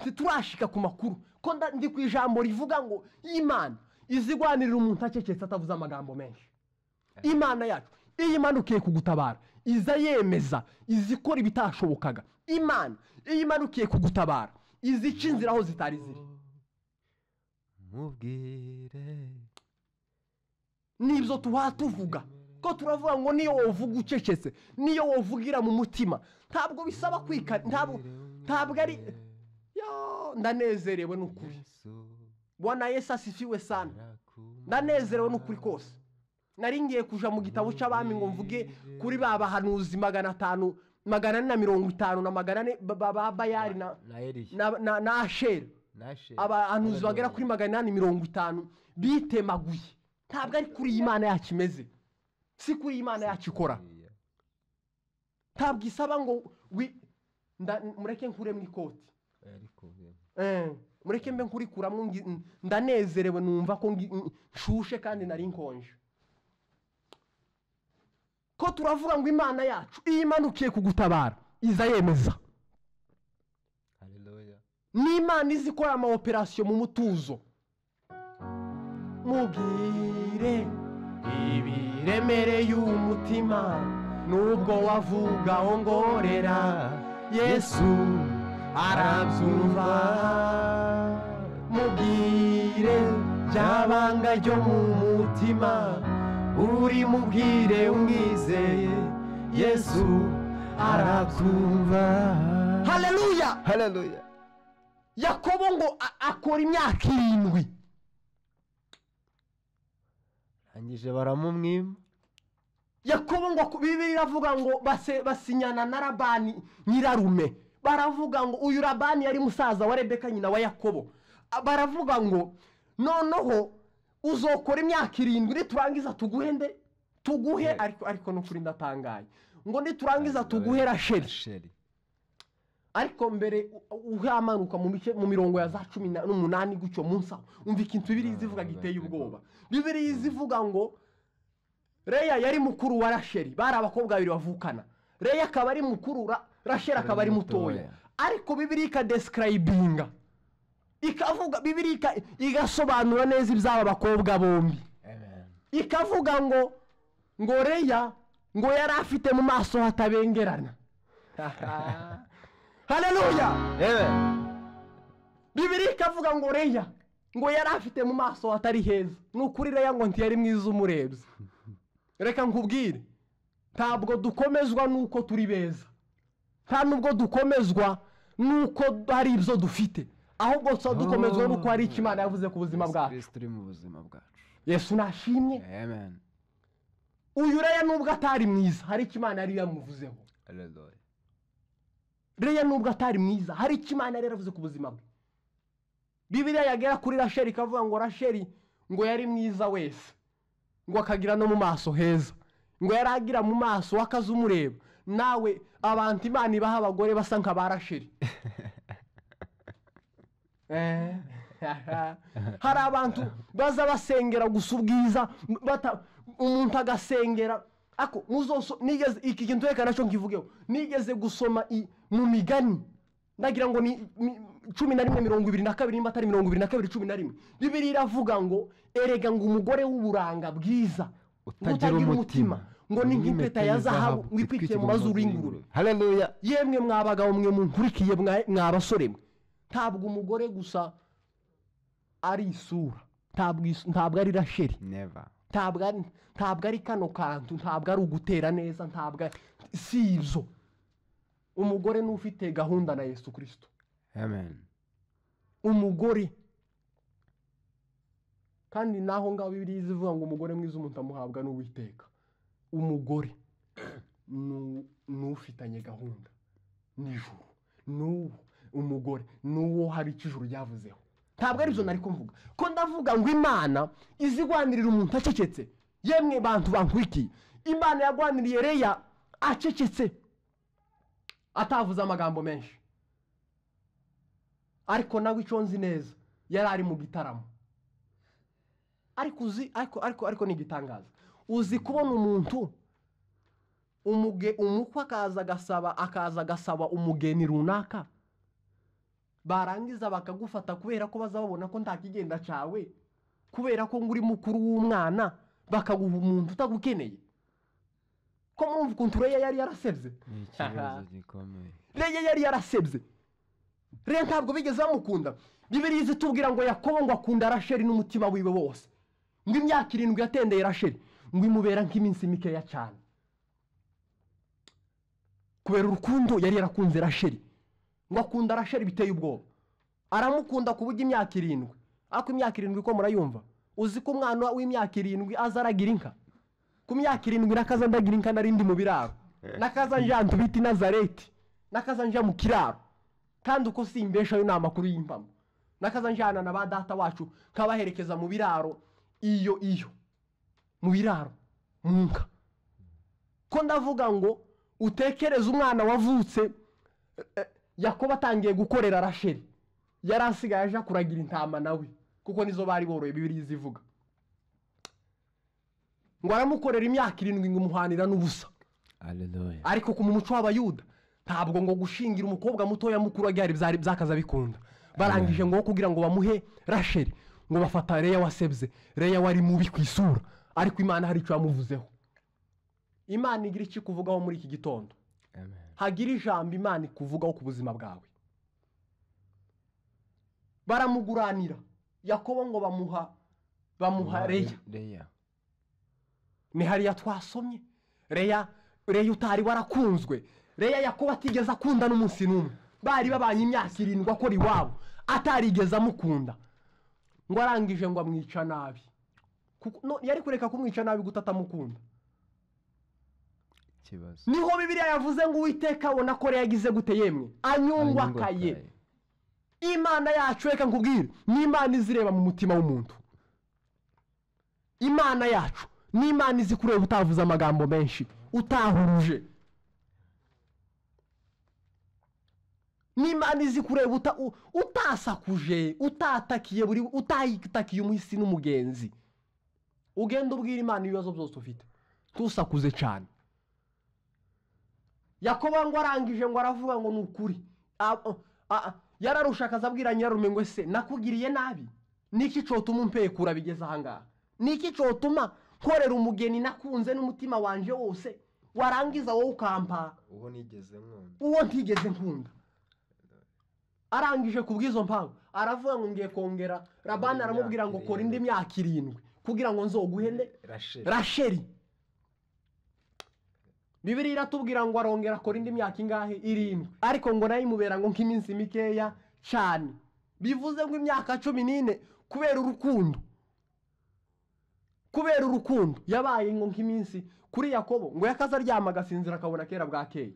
Ntiturashika ku makuru ko ndi ku ijambo rivuga ngo Imana izigwanirira umuntu acecetse atavuze amagambo menshi. Imana yacu iyo imanukiye kugutabara iza yemeza, izikora ibitashobokaga. Imana iyo imanukiye kugutabara izica inzira aho zitari ziri. Mubwire nibyo tuba tuvuga, ko turavuga ngo niyo wovuga ucecetse, niyo wovugira mu mutima, ntabwo bisaba kwika, ntabwo ari yo. Ndanezerewe n'ukuri. Bwana Yesu asifiwe sana. Ndanezerewe n'ukuri kose. Nari ngiye kuja mu gitabo c'abami ngo mvuge kuri ba bahanuzi 500, 450 na 400 ba Bayali na Asheri, abahanuzi bagera kuri 850 bitemaguye. Ntabwo ari kuri Imana yacu imeze, si kuri Imana yacu ikora. Ntabwo isaba ngo mureke nkure mu ikoti, mureke mbe nkurikuramwo, ndanezerewe numva ko nshushe kandi nari nkonje. Ko turavuga ngo Imana yacu iyo imanukiye kugutabara iza yemeza. Haleluya. Ni Imana izi ikora ama operation mu mutuzo. Mubwire ibiremereye umutima, nubwo wavuga ongorera, Yesu arabyumva. Mubwire byabanga ryo mu mutima, uri mubwire umwizeye, Yesu arabyumva. Haleluya. Haleluya. Yakobo ngo akora imyaka 7. Arangije baramumwima. Yakobo ngo Bibiliya iravuga ngo basinyana na Labani nyirarume. Baravuga ngo uyu Labani yari musaza wa Rebeka nyina wa Yakobo. Baravuga ngo noneho uzokora imyaka 7 niturangiza tuguhende, Tuguhe ariko nukuri ndatangaye ngo niturangiza tuguhe Rasheli. Ariko mbere uhamanuka mu mirongo ya za 18 gutyo munsi aho umva ikintu Bibiliya izivuga giteye ubwoba. Bibiliya izivuga ngo Leya yari mukuru wa Rasheli, bari abakobwa babiri bavukana. Leya akaba ari mukuru, Rasheli akaba ari mutoya. Ariko Bibiliya ikadescribinga, ikavuga, Bibiliya igasobanura neza iby'aba bakobwa bombi. Ikavuga ngo Leya ngo yari afite mu maso hatabengerana. Haleluya. Amen. Bibiliya ikavuga ngo Leya ngo yari afite mu maso hatari heza. Nukuri Leya ngo ntiyari mwiza umurebye. Reka nkubwire, ntabwo dukomezwa nuko turi beza, nta nubwo dukomezwa nuko hari ibyo dufite, ahubwo dukomezwa nuko hari icyo Imana yavuze ku buzima bwacu. Yesu nashimwe. Amen. Uyu Leya nubwo atari mwiza hari icyo Imana yari yamuvuzeho. Haleluya. Leya nubwo atari mwiza hari icyo Imana yari yaravuze ku buzima bwe. Bibiliya yagera kuri Rasheli ikavuga ngo Rasheli ngo yari mwiza wese, ngo akagira no mu maso heza, ngo yari agira mu maso wakaza umureba. Nawe abantu Imana ibaha abagore basa nka ba Rasheli. Hari abantu baza basengera gusa ubwiza, umuntu agasengera ako muzoso. Nigeze iki kintu reka nacyo nkivugeho, nigeze gusoma mu migani ndagira ngo ni 11:22 nimba atari 22:11. Bibiliya iravuga ngo erega ngo umugore w'uburanga bwiza utagira umutima ngo ni nk'impeta ya zahabu ngo itwikiye mu mazuru y'ingurube. Haleluya. Yemwe mwabagabo mwe munkurikiye, mwa basore mwe, ntabwo umugore gusa ari isura, ntabwo ari Rasheli, Never. ntabwo ari kano kantu, ntabwo ari ugutera neza, ntabwo si ibyo. Umugore n'ufite gahunda na Yesu Kristo. Amen. Umugore kandi naho ngaho Bibiliya izivuga ngo umugore mwiza umuntu amuhabwa n'Uwiteka. Umugore n'ufitanye gahunda n'ijuru, n'uwo umugore n'uwo hari icyo ijuru ryavuzeho. Ntabwo ari byo nari kumvuga, ko ndavuga ngo Imana izigwanirira umuntu acecetse. Yemwe bantu bankurikiye, Imana yagwaniriye Leya acecetse, atavuze amagambo menshi, ariko nawe icyo nzi neza yari ari mu gitaramo. Ariko uzi, ariko ni igitangaza, uzi kubona umuntu umukwe akaza agasaba umugeni runaka, barangiza bakagufata kubera ko bazababona ko nta kigenda cyawe, kubera ko ngo uri mukuru w'umwana, bakaguha umuntu utagukeneye. Ko mwumva ukuntu Leya yari yarasebye. Ni ikibazo gikomeye. Leya yari yarasebye. Leya ntabwo bigeze bamukunda. Bibiliya izitubwira ngo Yakobo ngo akunda Rasheli n'umutima wiwe wose, ngo imyaka 7 yatendeye Rasheli ngo imubera nk'iminsi mikeya cyane, kubera urukundo yari yarakunze Rasheli. Ngo akunda Rasheli biteye ubwoba, aramukunda ku buryo imyaka 7. Ariko imyaka 7 ko murayumva, uzi ko umwana w'imyaka 7 aza aragira inka? Ku myaka 7 nakaza ndagira inka narindi mu biraro, nakaza njantu bita Nazareti, nakaza nja mu kiraro. Kandi uko simbesha ayo ni amakuru y'impamo. Nakaza njana na ba data wacu kabaherekeza mu biraro, iyo mu biraro mu nka. Ko ndavuga ngo utekereze umwana wavutse Yakobo atangiye gukorera Rasheli, yari asigaye aje kuragira intama nawe, kuko nizo bari boroye. Bibiliya izivuga ngo aramukorera imyaka 7 ngo umuhanira n'ubusa. Haleluya. Ariko ku muco w'Abayuda ntabwo ngo gushingira umukobwa mutoya mukuru agyari byari byakaza bikunda. Barangije ngo kugira ngo bamuhe Rasheli ngo bafata Leya wasebye, Leya wari mubi ku isura, ariko Imana hari icyo yamuvuzeho. Imana igira icyo ikuvugaho muri iki gitondo. Amen. Hagira ijambo Imana ikuvugaho ku buzima bwawe. Baramuguranira Yakobo ngo bamuha Leya. Leya. Ni hariya twasomye Leya utari warakunzwe. Leya Yakobo atigeze akunda n'umunsi n'umwe, bari babanye imyaka 7 akora iwabo atarigeze amukunda. Ngo arangije ngo amwica nabi, kuko yari kureka kumwica nabi guta atamukunda. Ikibazo. Niho Bibiliya yavuze ngo Uwiteka abona ko Leya yagize gute? Yemwe anyungwakaye. Imana yacu reka nkubwire, ni Imana izireba mu mutima w'umuntu. Imana yacu N'Imana izi kureba utavuze amagambo menshi, utahuruje. N'Imana izi kureba utasakuje, utatakiye buri, utayitakiye umuhisi n'umugenzi. Ugenda ubwira Imana ibibazo byose ufite, tusakuze cyane. Yakobo ngo arangije ngo aravuga ngo ni ukuri. Yararusha akazabwira nyirarume ngo ese nakugiriye nabi? Niki cotuma umpekura bigeze aha ngaha? Niki cotuma nkorera umugeni nakunze n'umutima wanje wose, warangiza wowe ukampa uwo nigeze nkunda, uwo ntigeze nkunda? Arangije kubw'izo mpamvu aravuga ngo ngiye kongera. Labani aramubwira ngo kora indi myaka 7 kugira ngo nzoguhende Rasheli. Bibiliya iratubwira ngo arongera akora indi myaka ingahe? 7. Ariko ngo nayo imubera ngo nk'iminsi mikeya cyane. Bivuze ngo imyaka 14 kubera urukundo. Kubera urukundo yabaye ngo nk'iminsi kuri Yakobo ngo yakaza aryama agasinzira akabona kera bwakeye.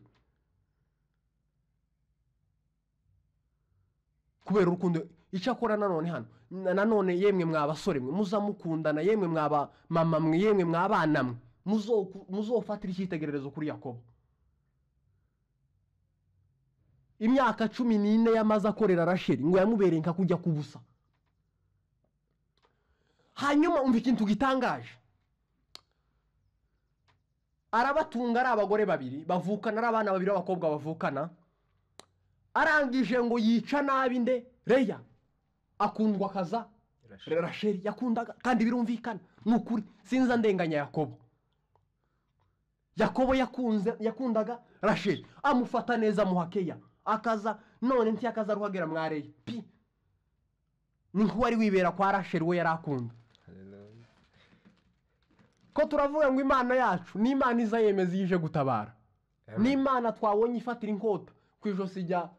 Kubera urukundo. Icyo akora nanone hano, nanone yemwe mwa basore mwe muzamukundana, yemwe mwaba mama mwe, yemwe mwabana mwe, muzofatira icyitegererezo kuri Yakobo. Imyaka 14 yamaze akorera Rasheli ngo yamubereye nka kujya kubusa. Hanyuma umva ikintu gitangaje. Arabatunga ari abagore babiri bavukana, ari abana babiri b'abakobwa bavukana. Arangije ngo yica nabi nde? Leya. Akundwa kaza Rasheli yakundaga, kandi birumvikana nukuri sinza ndenganya Yakobo. Yakobo yakundaga Rasheli, amufata neza muhakeya akaza none ntiyakaza ruhagera mwareye pi. Ni nkuwari wibera kwa Rasheli we yarakunda. Ko turavuga ngo Imana yacu ni Imana iza yemeza yije gutabara. Ni Imana twabonye ifatira inkota ku ijosi rya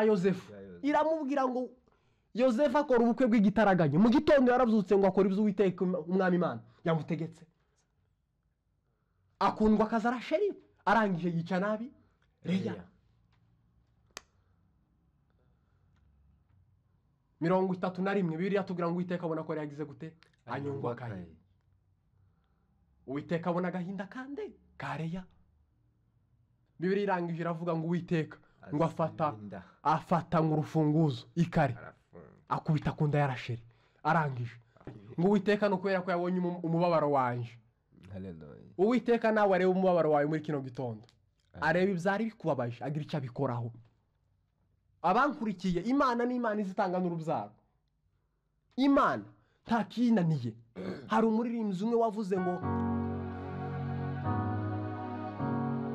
Yosefu. Iramubwira ngo Yosefu akora ubukwe bw'igitaraganya. Mu gitondo yarabyutse ngo akora ibyo Uwiteka umwami Imana yamutegetse. Akundwa akaza Rasheli, arangije yica nabi Leya. 31 Bibiliya tubwira ngo Uwiteka abona ko yari yagize gute? Anyungwa kaye. Uwiteka abona agahinda kande ka Leya. Bibiliya irangije iravuga ngo Uwiteka ngo afata ngo urufunguzo ikare akubita ku nda ya Rasheli. Arangije ngo Uwiteka no kubera ko yabonye umubabaro wanje. Uwiteka nawe areba umubabaro wawe muri kino gitondo, areba ibyari bikubabaje, agira icyo abikoraho. Abankurikiye, Imana ni Imana izitanga n'urubyaro. Imana ntakinaniye. Hari umuririmbyi umwe wavuze ngo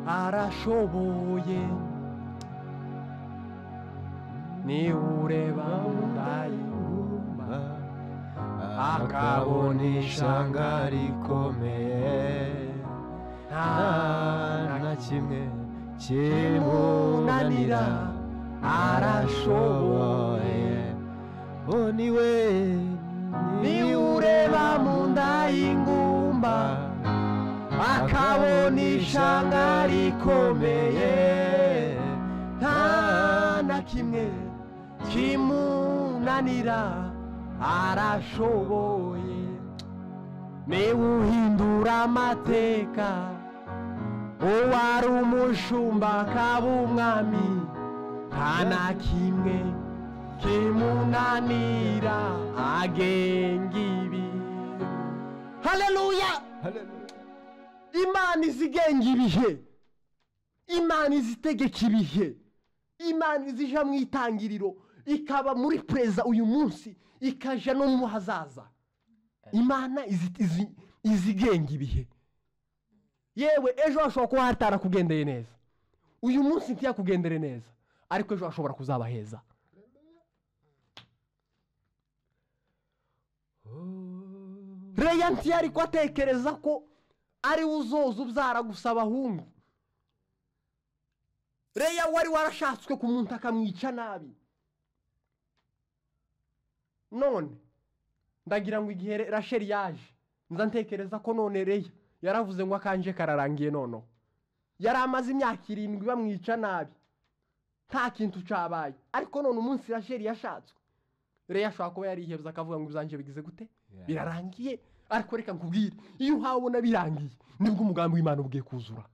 arashoboye ni ureba mu nda y'ingumba akabona ishanga rikomeye, nta na kimwe kimunanira, arashoboye. O niwe, ni ureba mu nda y'ingumba akabona ishanga rikomeye, nta na kimwe kimunanira, arashoboye. Niwe uhindura amateka, uwari umushumba akaba umwami, nta na kimwe kimunanira, agenga ibihe. Haleluya! Imana izigenga ibihe, Imana izitegeka ibihe, Imana izija mu itangiriro ikaba muri preza uyu munsi ikaja no mu hazaza. Imana izigenga ibihe. Yewe ejo hashobora kuba hatarakugendeye neza, uyu munsi ntiyakugendere neza, ariko ejo hashobora kuzaba heza. Leya ntiyari ko atekereza ko ari uzoza ubyara gusa abahungu. Leya wari warashatswe ku muntu akamwica nabi. None ndagira ngo igihe Rasheli yaje, nza ntekereza ko none Leya yaravuze ngo akanje kararangiye. Noneho yari amaze imyaka 7 bamwica nabi, nta kintu cabaye. Ariko none umunsi Rasheli yashatswe, Leya ashobora kuba yarihebye akavuga ngo ibyanjye bigize gute? Birarangiye. Ariko reka nkubwire, iyo uhabona birangiye nibwo umugambi w'Imana ugiye kuzura.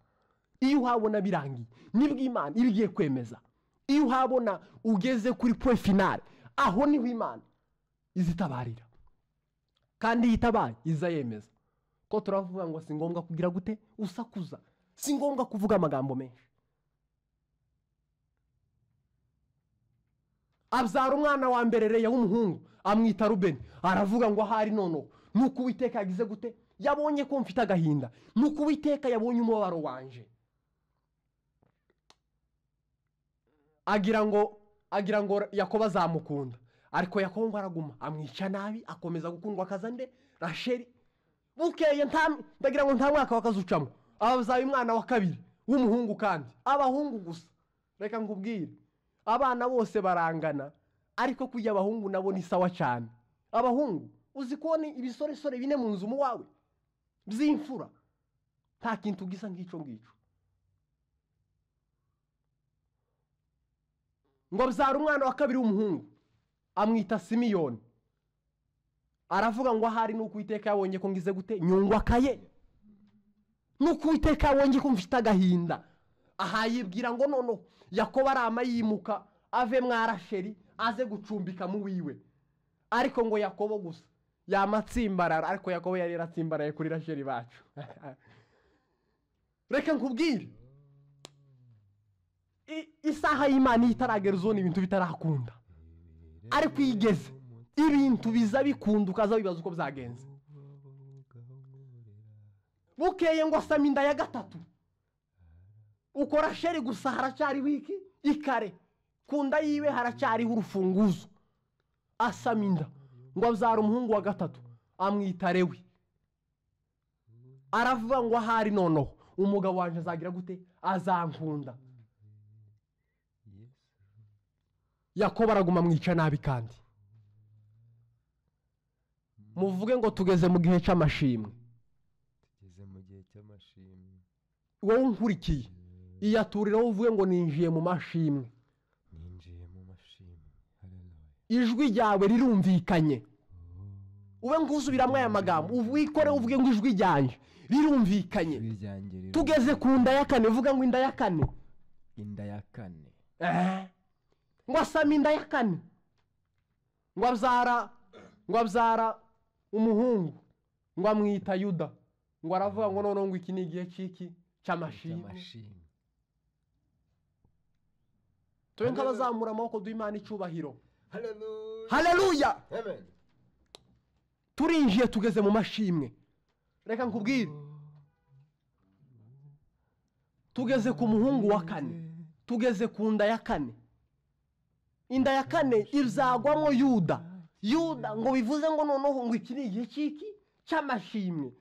Iyo uhabona birangiye nibwo Imana iba igiye kwemeza. Iyo uhabona ugeze kuri point final, aho niho Imana izitabarira. Kandi yitabaye iza yemeza. Ko turavuga ngo si ngombwa kugira gute usakuza, si ngombwa kuvuga amagambo menshi. Abyara umwana wa mbere Leya w'umuhungu amwita Rubeni. Aravuga ngo ahari noneho nuko Uwiteka yagize gute, yabonye ko mfite agahinda, nuko Uwiteka yabonye umubabaro wanje. Agira ngo Yakobo azamukunda, ariko Yakobo ngo araguma amwica nabi, akomeza gukundwa akaza nde Rasheli. Bukeye ndagira ngo nta mwaka wakazucamo, ababyaye umwana wa kabiri w'umuhungu, kandi abahungu gusa. Reka nkubwire, abana bose barangana, ariko kujya abahungu nabo ni sawa cyane. Abahungu uzi kubona ibisoresore bine mu nzu mu wawe by'imfura, nta kintu gisa nk'icyo ngicyo. Ngo abyara umwana wa kabiri w'umuhungu amwita Simiyoni. Aravuga ngo ahari nuko Uwiteka yabonye ko ngize gute nyungwa kaye, nuko Uwiteka yabonye ko mfite agahinda. Aha yibwira ngo noneho Yakobo arama yimuka ave mwa Rasheli aze gucumbika mu wiwe. Ariko ngo Yakobo gusa yamatsimbarara, ariko Yakobo yari yaratsimbaraye kuri Rasheli bacu. Reka nkubwire, isaha y'Imana itaragera uzona ibintu bitarakunda, ariko igeze ibintu biza bikunda ukaza wibaza uko byagenze. Bukeye ngo asama inda ya gatatu, uko Rasheli gusa haracyariho iki ikare kunda yiwe haracyariho urufunguzo. Asama inda ngo abyara umuhungu wa gatatu amwita Lewi. Aravuga ngo ahari noneho umugabo wanje azagira gute, azankunda. Yakobo araguma amwica nabi. Kandi muvuge ngo tugeze mu gihe cy'amashimwe. Tugeze mu gihe cy'amashimwe. Wowe unkurikiye iyaturira, uvuge ngo ninjiye mu mashimwe. Ninjiye mu mashimwe. Haleluya. Ijwi ryawe rirumvikanye. Ube ngusubiramwe aya magambo, uwikore uvuge ngo ijwi ryanje rirumvikanye. Tugeze ku nda ya kane, uvuga ngo inda ya kane. Inda ya kane. Ngo asama inda ya kane, ngo abyara umuhungu, ngo amwita Yuda. Ngo aravuga ngo noneho ngo iki ni igihe cy'iki cy'amashimwe. Tube nk'abazamura amaboko duha Imana icyubahiro. Haleluya. Turinjiye tugeze mu mashimwe. Reka nkubwire, tugeze ku muhungu wa kane, tugeze ku nda ya kane. Inda ya kane izagwamo Yuda. Yuda ngo bivuze ngo noneho ngo iki ni igihe cy'iki cy'amashimwe.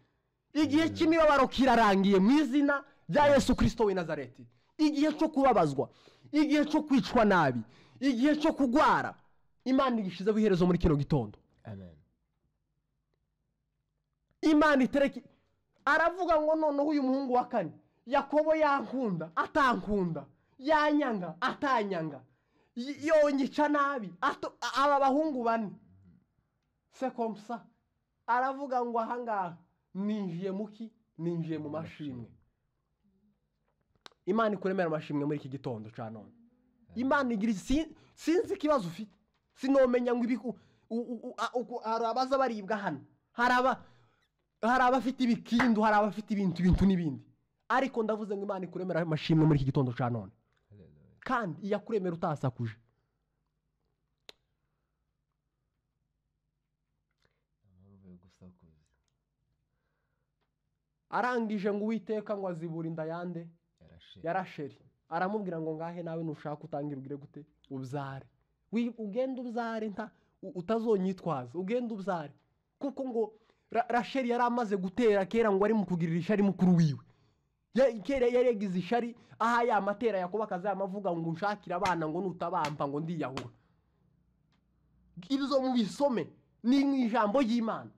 Igihe cy'imibabaro kirarangiye mu izina rya Yesu Kristo w'i Nazareti. Igihe cyo kubabazwa, igihe cyo kwicwa nabi, igihe cyo kugwara, Imana igishizeho iherezo muri kino gitondo. Amen. Imana itereke. Aravuga ngo noneho uyu muhungu wa kane, Yakobo yankunda atankunda, yanyanga atanyanga, yonyica nabi, aba bahungu bane c'est comme ça. Aravuga ngo ahangaha ninjiye muki, ninjiye mu mashimwe. Imana ikuremera amashimwe muri iki gitondo cya none. Imana igira sinzi ikibazo ufite, sinomenya ngo ibiku hari abaza baribwa hano, hari abafite ibikindu, hari abafite ibintu n'ibindi, ariko ndavuze ngo Imana ikuremera amashimwe muri iki gitondo cya none. Kandi iyakuremera utasakuje. Arangije ngo Uwiteka ngo azibura inda yande ya Rasheli. Aramubwira ngo ngahe nawe nushaka utangira ugire gute ubyare, ugende ubyare, nta utazonyitwaza, ugende ubyare. Kuko ngo Rasheli yari amaze gutera kera ngo ari mu kugirira ishari mukuru wiwe. Kera yari yagize ishari aha ya matera Yakobo akazamavuga ngo nshakira abana ngo nutabampa ngo ndiyahura. Ibyo mubisome ni mu ijambo ry'Imana.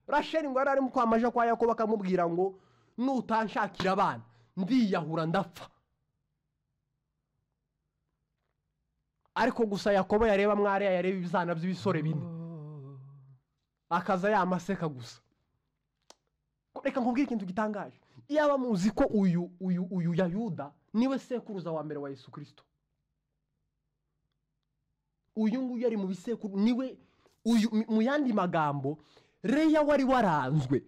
Rasheli ngo yari ari mu kwamaja kwa Yakobo akamubwira ngo nutanshakira abana ndiyahura ndapfa. Ariko gusa Yakobo yareba mwariya, yareba ibizana by'ibisore bine, akaza yamaseka gusa. Reka nkubwire ikintu gitangaje. Iyaba muzi ko uyu ya Yuda niwe sekuruza wa mbere wa Yesu Kristo. Uyu nguyu yari mu bisekuru, niwe uyu. Mu yandi magambo, Leya wari waranzwe,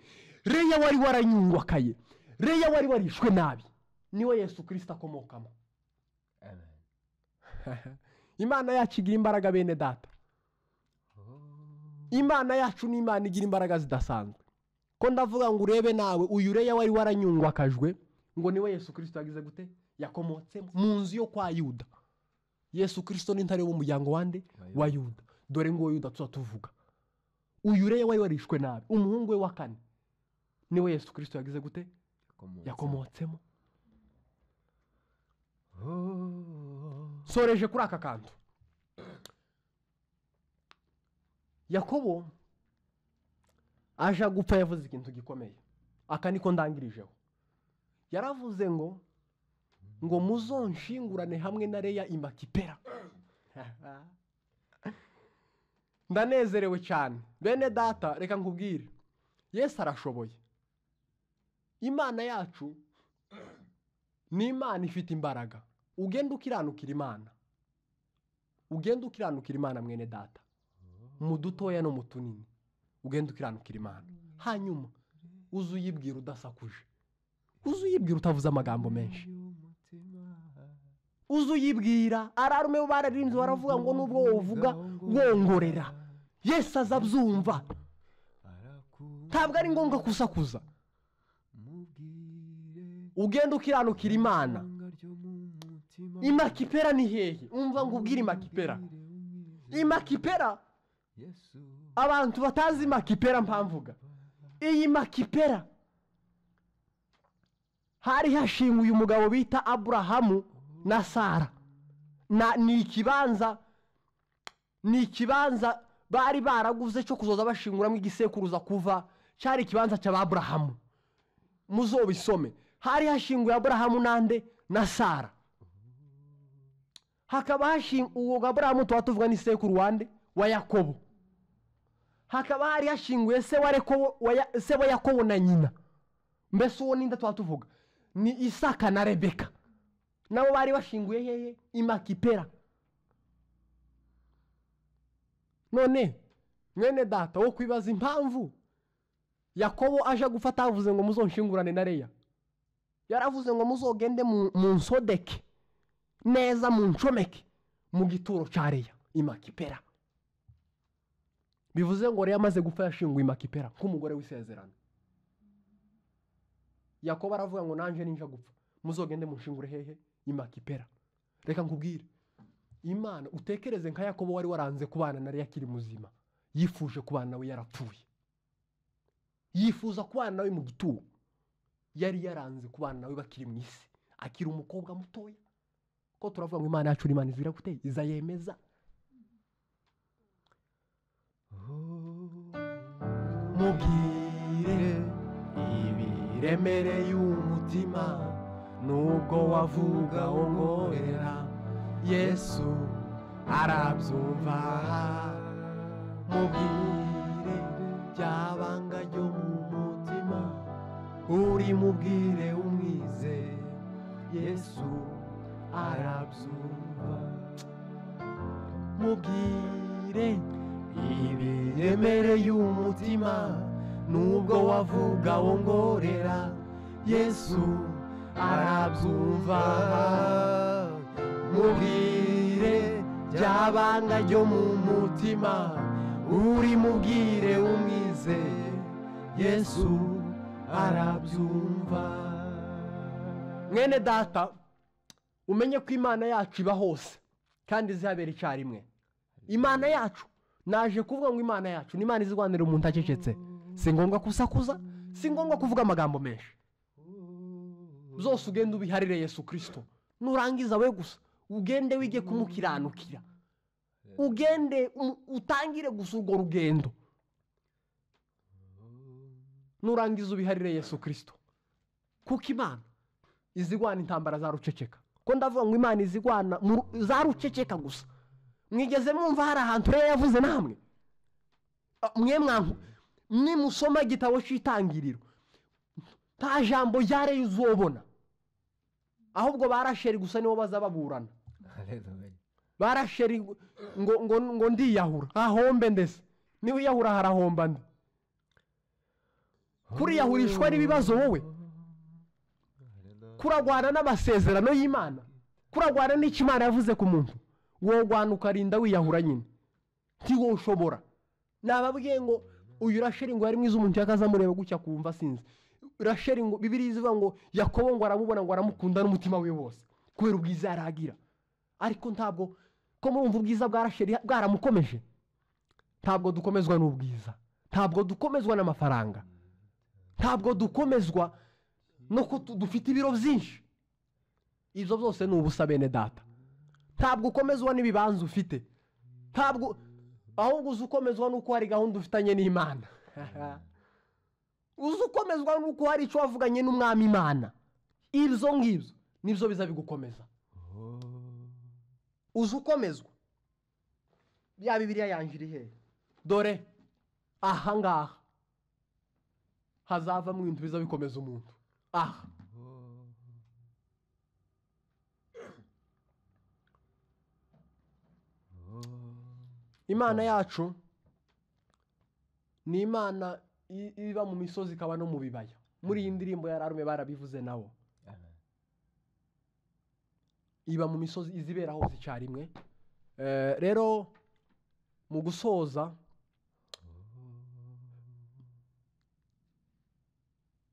Leya wari waranyungwakaye, Leya wari warishwe nabi, niwe Yesu Kristo akomokamo. Amen. Imana yacu igira imbaraga bene data. Imana yacu ni Imana igira imbaraga zidasanzwe. Ko ndavuga ngo urebe nawe, uyu Leya wari waranyungwakajwe ngo niwe Yesu Kristo yagize gute? Yakomotse mu nzu yo kwa Yuda. Yesu Kristo ni intare w'umuryango wande? Wa Yuda. Dore ngo Yuda tuza tuvuga. Uyu Leya wari warishwe nabi, umuhungu we wa kane niwe Yesu Kristo yagize gute? Yakomotsemo. Soreje kuri aka kantu. Yakobo aje gupfa yavuze ikintu gikomeye. Aka niko ndangirijeho. Yaravuze ngo muzonshingurane hamwe na Leya i Makipera. Ndanezerewe cyane bene data. Reka nkubwire, Yesu arashoboye. Imana yacu ni Imana ifite imbaraga. Ugenda ukiranukira Imana, ugenda ukiranukira Imana mwene data, mu dutoya no mu tunini, ugenda ukiranukira Imana. Hanyuma uze uyibwira udasakuje, uze uyibwira utavuze amagambo menshi, uze uyibwira. Ararume bararimbye baravuga ngo nubwo wovuga wongorera, Yesu azabyumva. Ntabwo ari ngombwa kusakuza. Ugenda ukiranukira Imana. Imakipera ni hehe? Umva ngo ubwire Imakipera. Imakipera, abantu batazi Makipera mpamvuga. Iyi Makipera hari hashinguye umugabo bita Aburahamu na Sara. Ni ikibanza bari baraguze cyo kuzoza bashinguramo igisekuruza kuva, cyari ikibanza cya Aburahamu. Muzobisome. Hari hashinguye Aburahamu nande? Na Sara. Hakaba hashinguye Aburahamu tuba tuvuga ni sekuru wande? Wa Yakobo. Hakaba hari hashinguye se wa Yakobo na nyina. Mbese uwo ninde tuba tuvuga? Ni Isaka na Rebeka. Nabo bari bashinguye hehe? I Makipera. None mwene data wo kwibaza impamvu Yakobo aje gufata avuze ngo muzonshingurane na Leya. Yaravuze ngo muzogende mu nsodeke neza, mu ncomeke mu gituro cya Leya i Makipera. Bivuze ngo Leya amaze gupfa yashinguye i Makipera nk'umugore w'isezerano. Yakobo aravuga ngo nanje ninja gupfa muzogende munshingure hehe? I Makipera. Reka nkubwire, Imana utekereze nka Yakobo wari waranze kubana na Leya akiri muzima, yifuje kubana nawe yarapfuye, yifuza kubana nawe mu gituro. Yari yaranze kubana nawe bakiri mu isi, akiri umukobwa mutoya. Ko turavuga ngo Imana yacu Imana izira gute? Izayemeza. Mubwire ibiremereye umutima, nubwo wavuga ongorera, Yesu arabyumva. Mubwire byabanga ryo mu mutima, uri mubwire umwize, Yesu arabyumva. Mubwire ibiremereye umutima, nubwo wavuga wongorera, Yesu arabyumva. Mubwire byabanga ryo mu mutima, uri mubwire umwize, Yesu arabyumva. Mwene data, umenye ko Imana yacu iba hose kandi izihabera icyarimwe. Imana yacu, naje kuvuga ngo Imana yacu ni Imana izirwanira umuntu acecetse. Si ngombwa kusakuza, si ngombwa kuvuga amagambo menshi. Zose ugende ubiharire Yesu Kristo. Nurangiza we gusa ugende wige kumukiranukira, ugende utangire gusa urwo rugendo. Nurangiza ubiharire Yesu Kristo. Kuko Imana izigwana intambara zaruceceka. Ko ndavuga ngo Imana izigwana zaruceceka gusa. Mwigeze mwumva hari ahantu rero yavuze namwe? Mwe mwanku nimusoma igitabo cy'itangiriro, Nta jambo rya Leya uzobona, ahubwo ba Rasheli gusa nibo baza baburana. Ba Rasheli ngo ndiyahura, hahombe ndetse niwiyahura harahomba nde? Kuriyahurishwa n'ibibazo wowe, kuragwana n'amasezerano y'Imana, kuragwana n'icyo Imana yavuze ku muntu, wogwana ukarinda wiyahura nyine, ntiwo ushobora. Nababwiye ngo uyu Rasheli ngo yari mwiza, umuntu yakazamureba gutya kumva sinzi. Rasheli ngo Bibiliya ivuga ngo Yakobo ngo aramubona ngo aramukunda n'umutima we wose kubera ubwiza yaragira. Ariko ntabwo ko murumva ubwiza bwa Rasheli bwaramukomeje. Ntabwo dukomezwa n'ubwiza, ntabwo dukomezwa n'amafaranga, ntabwo dukomezwa no ko dufite ibiro byinshi. Ibyo byose ni ubusa bene data. Ntabwo ukomezwa n'ibibanza ufite, ntabwo, ahubwo uzi ukomezwa n'uko hari gahunda ufitanye n'Imana. Uzi ukomezwa n'uko hari icyo wavuganye n'umwami Imana. Ibyo ngibyo nibyo biza bigukomeza. Uzi ukomezwa. Ya Bibiliya yanjye iri hehe? Dore aha ngaha hazavamo ibintu biza bikomeza umuntu. Aha Imana yacu ni Imana iba mu misozi ikaba no mu bibaya. Muri iyi ndirimbo ya Rarume barabivuze nabo. Iba mu misozi izibera hose icyarimwe. Rero mu gusoza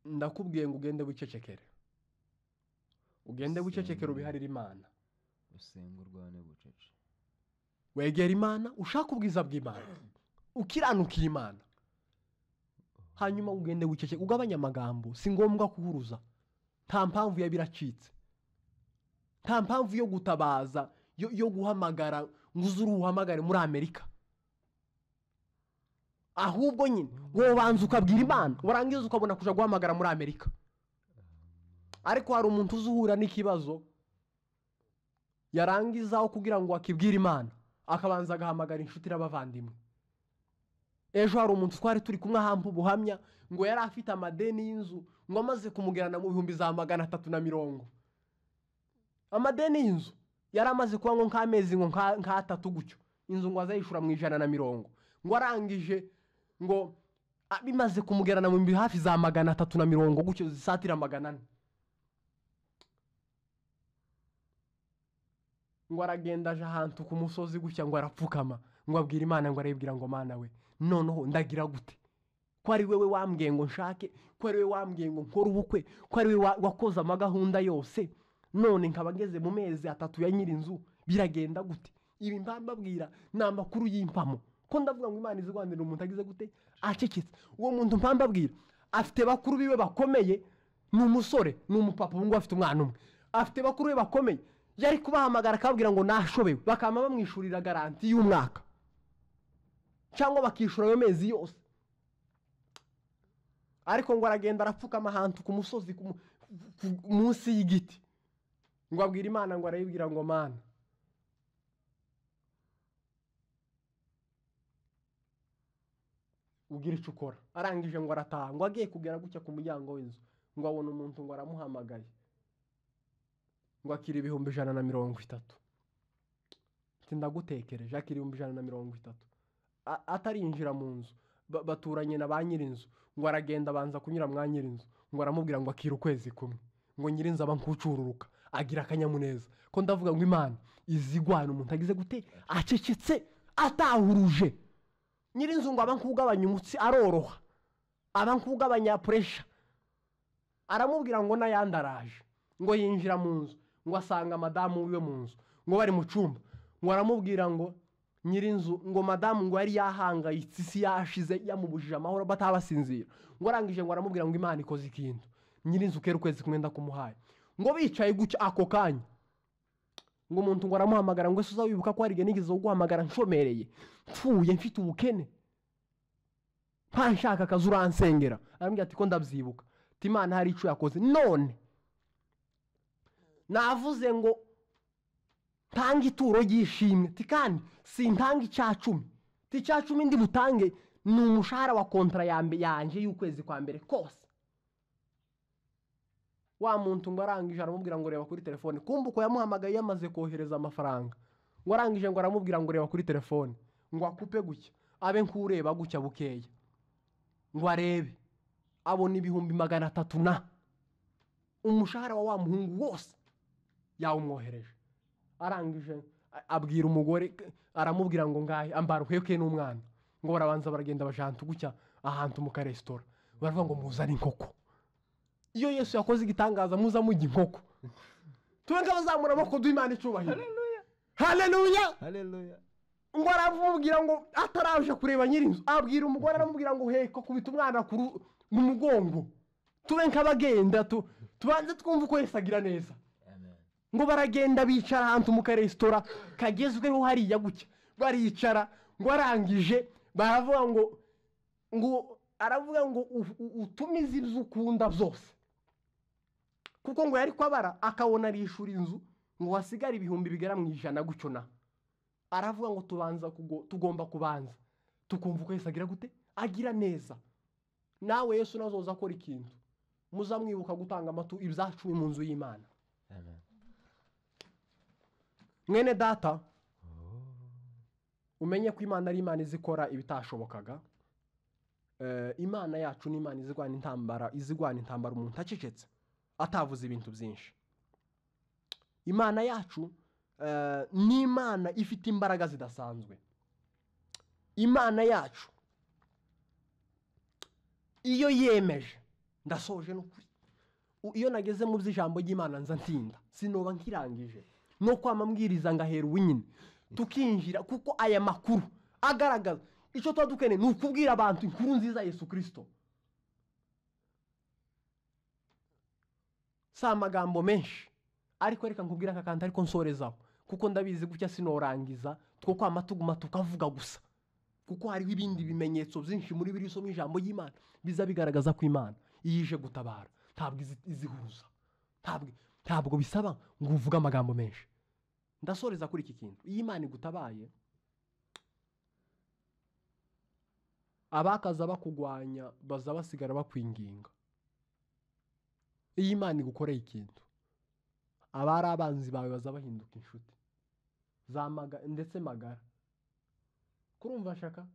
ndakubwiye ngo ugende wicecekere. Ugende wicecekere ubiharire Imana. Usenge urwane bucece. Wegera Imana, ushaka ubwiza bw'Imana, ukiranukira Imana. Hanyuma ugende wicecekere, ugabanya amagambo, si ngombwa kuhuruza. Nta mpamvu yabiracitse. Nta mpamvu yo gutabaza, yo guhamagara ngo uzuru uhamagare muri Amerika. Ahubwo nyine wobanza ukabwira Imana, warangiza ukabona kuja guhamagara muri Amerika. Ariko hari umuntu uzuhura n'ikibazo yarangiza aho kugira ngo akibwire Imana, akabanza agahamagara inshuti n'abavandimwe. Ejo hari umuntu twari turi kumwe ahampa ubuhamya ngo yari afite amadeni y'inzu, ngo amaze kumugerana mu 350,000. Amadeni y'inzu yari amaze kuba ngo nk'amezi ngo nk'atatu gutyo, inzu ngo azayishura mu 120. Ngo arangije ngo bimaze kumugerana mu hafi za 350 gutyo zisatira 400. Ngo aragenda aje ahantu ku musozi gutya ngo arapfukama, ngo abwira Imana, ngo arayibwira ngo Mana we, noneho ndagira gute? Ko ari wewe wambwiye ngo nshake, ko ari wewe wambwiye ngo nkore ubukwe, ko ari wewe wakoze amagahunda yose, none nkaba ngeze mu mezi 3 ya nyirinzu, biragenda gute? Ibi mbabwira ni amakuru y'impamo. Ko ndavuga ngo Imana izigwanira umuntu agize gute? Acecetse. Uwo muntu mpambabwira afite bakuru biwe bakomeye, ni umusore, ni umupapa, ubu ngubu afite umwana umwe. Afite bakuru be bakomeye, yari kubahamagara akababwira ngo nashobewe, bakama bamwishurira garanti y'umwaka cyangwa bakishura ayo mezi yose. Ariko ngo aragenda arapfukama ahantu ku musozi munsi y'igiti, ngo abwira Imana, ngo arayibwira ngo Mana, ugira icyo ukora. Arangije ngo arataha, ngo agiye kugera gutya ku muryango w'inzu, ngo abona umuntu ngo aramuhamagaye, ngo akira 130,000. Ati ndagutekereje, akira 130,000. Atarinjira mu nzu, baturanye na ba nyirinzu, ngo aragenda abanza kunyura mwa nyirinzu, ngo aramubwira ngo akira ukwezi kumwe, ngo nyirinzu aba nkucururuka, agira akanyamuneza. Ko ndavuga ngo Imana izigwana umuntu agize gute? Acecetse, atahuruje. Nyirinzu ngo aba nkugabanya umutsi aroroha, aba nkugabanya pressure. Aramubwira ngo n'ayandi araje. Ngo yinjira mu nzu, ngo asanga madamu wiwe mu nzu, ngo bari mu cyumba, ngo aramubwira ngo nyirinzu, ngo madamu ngo yari yahangayitse, isi yashize, yamubujije amahoro, batabasinzira. Ngo arangije ngo aramubwira ngo Imana ikoze ikintu, nyirinzu kera ukwezi kumwe ndakumuhaye. Ngo bicaye gutya ako kanya, ngo umuntu ngo aramuhamagara ngo ese uzawibuka ko hari igihe nigeze kuguhamagara nshomereye, mpfuye, mfite ubukene, mpa nshaka akazi uransengera. Arambwira ati ko ndabyibuka, ati Imana hari icyo yakoze, none navuze ngo ntanga ituro ry'ishimwe, ati kandi sintanga 10%, ati 10% ndi butange ni umushahara wa kontra yanjye y'ukwezi kwa mbere kose. Wa muntu ngo arangije aramubwira ngo reba kuri telefone. Kumva uko yamuhamagaye yamaze kohereza amafaranga. Ngo arangije ngo aramubwira ngo reba kuri telefone, ngo akupe gutya, abe nkureba gutya bukeya, ngo arebe, abona 300,000 na umushahara wa muhungu wose yawumwohereje. Arangije abwira umugore, aramubwira ngo ngahe ambara uheke n'umwana. Ngo barabanza baragenda bajantu gutya ahantu mu karesitora, baravuga ngo muzane inkoko. Iyo Yesu yakoze igitangaza muza mujya inkoko. Tube nk'abazamura amaboko duha Imana icyubahiro. Haleluya, haleluya. Ngo aramubwira ngo ataraje kureba nyirinzu, abwira umugore aramubwira ngo heka kubita umwana mu mugongo. Tube nk'abagenda tubanze twumve uko Yesu agira neza. Ngo baragenda bicara ahantu mu karesitora kagezweho hariya gutya, baricara. Ngo arangije baravuga ngo aravuga ngo utumize ibyo ukunda byose, kuko ngo yari kwabara akabona arishura inzu ngo hasigare 100,000 gutyo na. Aravuga ngo tubanza tugomba kubanza tukumva uko Yesu agira gute, agira neza. Nawe Yesu nazoza akora ikintu, muzamwibuka gutanga amatu ibyacu mu nzu y'Imana. Amen. Mwene data, umenye ko Imana ari Imana izikora ibitashobokaga. Imana yacu ni Imana izigwana intambara, izigwana intambara umuntu acecetse atavuze ibintu byinshi. Imana yacu ni Imana ifite imbaraga zidasanzwe. Imana yacu iyo yemeje, ndasoje n'ukuri, iyo nageze mu by'ijambo ry'Imana nza ntinda, sinoba nkirangije no kwamambwiriza ngahera uwinyine tukinjira, kuko aya makuru agaragaza icyo tuba dukeneye ni ukubwira abantu inkuru nziza Yesu Kristo. Si amagambo menshi, ariko reka nkubwira aka kantu ariko nsorezaho, kuko ndabizi gutya sinorangiza two kwama tuguma tukavuga gusa, kuko hariho ibindi bimenyetso byinshi muri biri somo ijambo ry'Imana biza bigaragaza ko Imana iyije gutabara ntabwo izihuza, ntabwo bisaba ngo uvuge amagambo menshi. Ndasoreza kuri iki kintu. Iyo Imana igutabaye, abakaza bakugwanya baza basigara bakwinginga. Iyo Imana igukoreye ikintu, abari abanzi bawe baza bahinduka inshuti za ndetse magara. Kurumva shaka,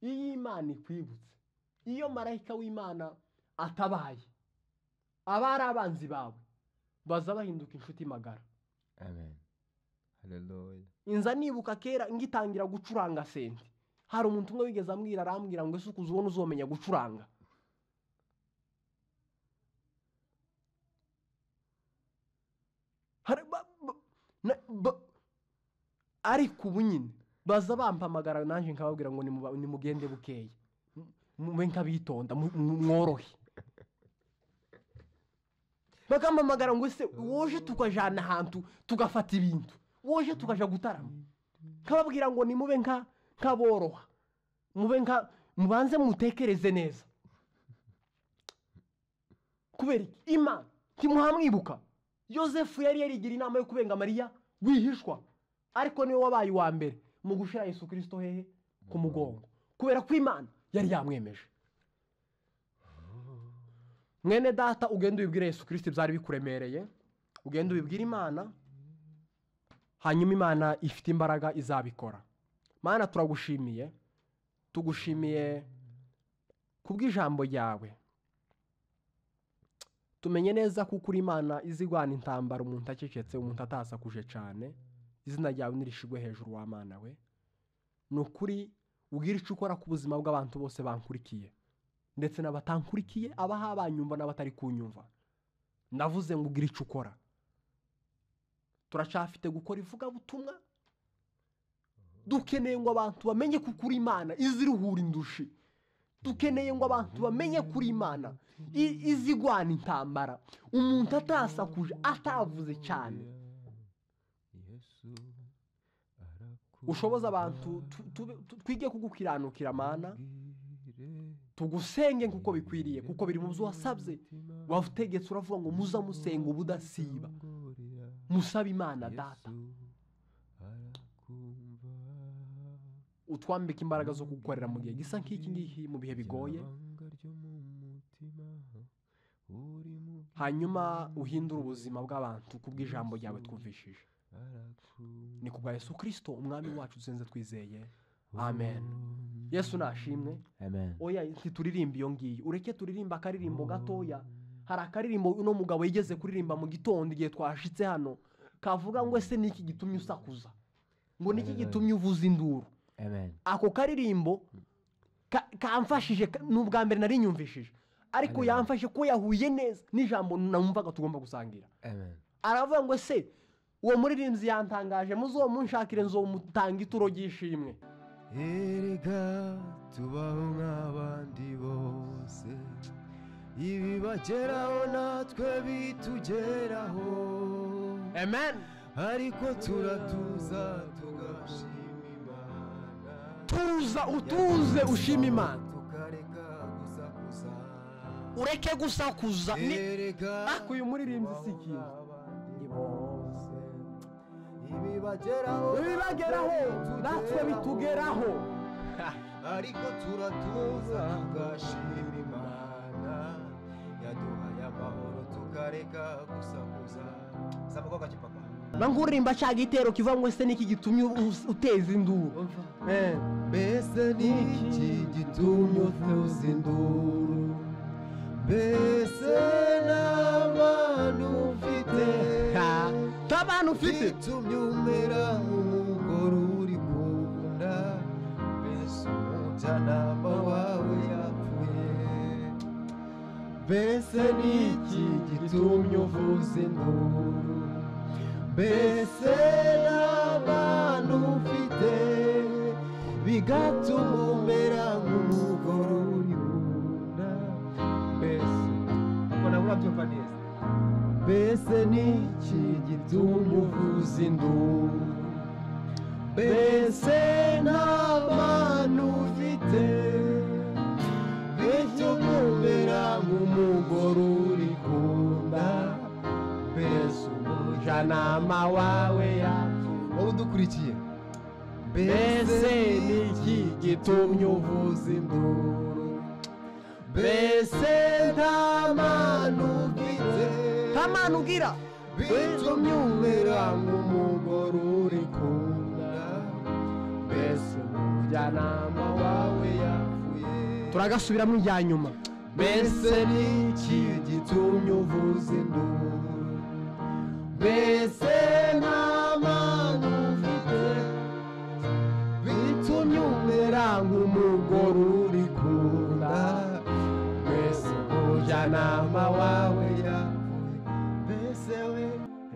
iyo Imana ikwibutse, iyo marayika w'Imana atabaye, abari abanzi bawe baza bahinduka inshuti magara. Amen. Haleluya. Inza nibuka kera ngitangira gucuranga sente, hari umuntu umwe wigeze ambwira, arambwira ngo ese ukuzubona uzomenya gucuranga. Ariko ubu nyine baza bampamagara nanjye nkababwira ngo nimugende bukeye, mube nkabitonda, mworohe. Bakampamagara ngo ese woje tukajana ahantu tugafata ibintu, woje tukaja gutarama. Nkababwira ngo nimube nkaboroha, mube nka mubanze mutekereze neza. Kubera iki? Imana ntimuhamwibuka. Yosefu yari yarigira inama yo kubenga Mariya wihishwa, ariko niwe wabaye uwa mbere mu gushira Yesu Kristo hehe ku mugongo, kubera ko Imana yari yamwemeje. Mwene data, ugende ubibwire Yesu Kristo byari bikuremereye, ugende ubibwire Imana, hanyuma Imana ifite imbaraga izabikora. Mana, turagushimiye, tugushimiye kubw'ijambo ryawe. Tumenye neza kuko uri Imana izigwana intambara umuntu acecetse, umuntu atasakuje cyane. Izina ryawe nirishigwe hejuru wa Mana we. Ni ukuri ugira icyo ukora ku buzima bw'abantu bose bankurikiye, ndetse n'abatankurikiye, abaha banyumva n'abatari kunyumva. Ndavuze ngo ugira icyo ukora. Turacafite gukora ivugabutumwa, dukeneye ngo abantu bamenye ko uri Imana iziruhura indushi. Dukeneye ngo abantu bamenye kuri Imana izigwana intambara umuntu atasakuje, atavuze cyane. Ushoboza abantu twige kugukiranukira Mana, tugusenge nkuko bikwiriye, kuko biri mu byo wasabye. Wavutegetse uravuga ngo muza musenga ubudasiba, musaba Imana data. Utwambika imbaraga zo gukorera mu gihe gisa nk'iki ngiki, mu bihe bigoye. Hanyuma uhindure ubuzima bw'abantu kubw'ijambo ryawe twumvishije. Ni kubwa Yesu Kristo umwami wacu dusenze twizeye. Amen. Yesu nashimwe. Amen. Oya ntituririmba iyo ngiyo, ureke turirimba akaririmbo gatoya. Hari akaririmbo uno mugabo yigeze kuririmba mu gitondo igihe twashitse hano, kavuga ngo ese niki gitumye usakuza, ngo niki gitumye uvuza induru. Amen. Ako karirimbo kamfashije, n'ubwa mbere nari nyumvishije, ariko yamfashe ko yahuye neza n'ijambo namumvaga tugomba gusangira. Amen. Aravuga ngo ese uwo muririmbyi yantangaje, muzomunshakire nzomutanga ituro ry'ishimwe. Erega tubaho nk'abandi bose, ibibageraho natwe bitugeraho. Amen. Ariko turatuza tugashima Imana. Tuza utuze ushima Imana, tukareka gusakuza. Ureke gusakuza. Erega Ariko uyu muririmbyi si ikintu. Bose ibibageraho natwe bitugeraho, ariko turatuza tugashima Imana yaduhaye amahoro, tukareka gusakuza. Saba kipapa Banguririmba cya gitero kiva ngo ese niki gitumye uteza induru. Mbese niki gitumye uvuza induru, mbese n'abantu ufite, n'abantu ufite gitumye umera nk'umugore uri ku nda, mbese umujyanama wawe yapfuye, mbese niki gitumye uvuza induru, mbese n'abantu ufite, bigatuma umera nk'umugore uri ku nda, mbese ubona urabyumva neza, mbese niki gitumye uvuza induru, mbese n'abantu ufite, bituma umera nk'umugore uri ku nda, mbese umujyanama wawe yapfuye. Wowe udukurikiye, mbese niki gitumye uvuza induru, mbese nta mpano ufite, nta mpano ugira, bitumye umera nk'umugore uri ku nda, mbese umujyanama wawe yapfuye. Turagasubiramo irya nyuma. Mbese niki gitumye uvuza induru, mbese nta mpano ufite, bitumye umera nk'umugore uri ku nda, mbese umujyanama wawe yapfuye, mbese we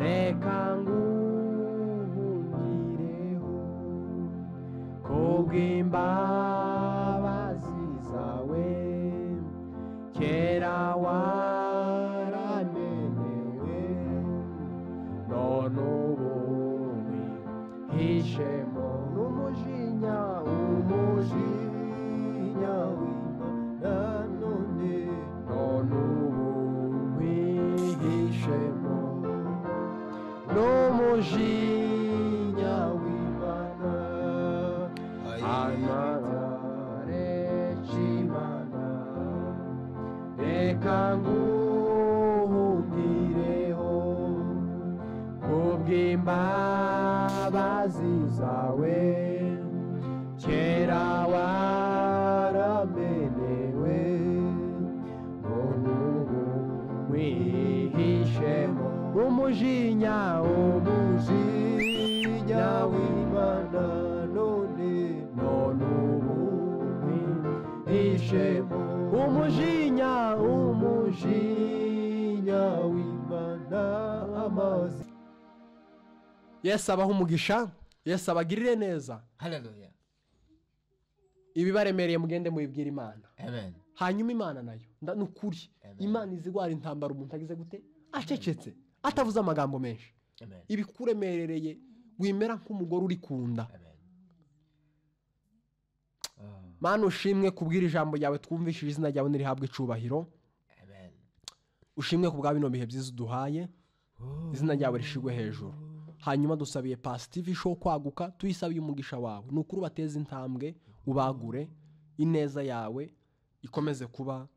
reka nguhungireho kubw'imbabazi zawe, kera waramenewe none ubu wihishemo n'umujinya, umujinya w'Imana none, none ubu wihishemo n'umujinya w'Imana, amare c'Imana, reka nguhungireho kubw'imbabazi zawe, kera waramenewe none ubu wihishemo umujinya, umujinya w'Imana none, none ubu wihishemo umujinya, umujinya w'Imana amazi. Yesu abahe umugisha, Yesu abagirire neza. Haleluya. Ibibaremereye mugende mubibwira Imana. Amen. Hanyuma Imana nayo nukuri, Imana izigwara intambara umuntu agize gute, acecetse, atavuze amagambo menshi. Amen. Ibikuremerereye wimera nk'umugore uri kunda. Amen. Mana ushimwe kubwira ijambo ryawe twumvishije, izina ryawe nirihabwe icubahiro. Amen. Ushimwe kubwa bino bihe byiza uduhaye, izina ryawe rishigwe hejuru. Hanyuma dusabiye Positive Show kwaguka, tuyisabiye umugisha wawe, nukuri ubateze intambwe, ubagure, ineza yawe ikomeze kuba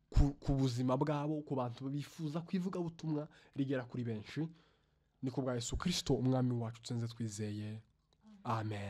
kuri ku buzima bwabo, ku bantu bifuza ko ivugabutumwa rigera kuri benshi. Ni ku bwa Yesu Kirisito umwami wacu tsenze twizeye, amen.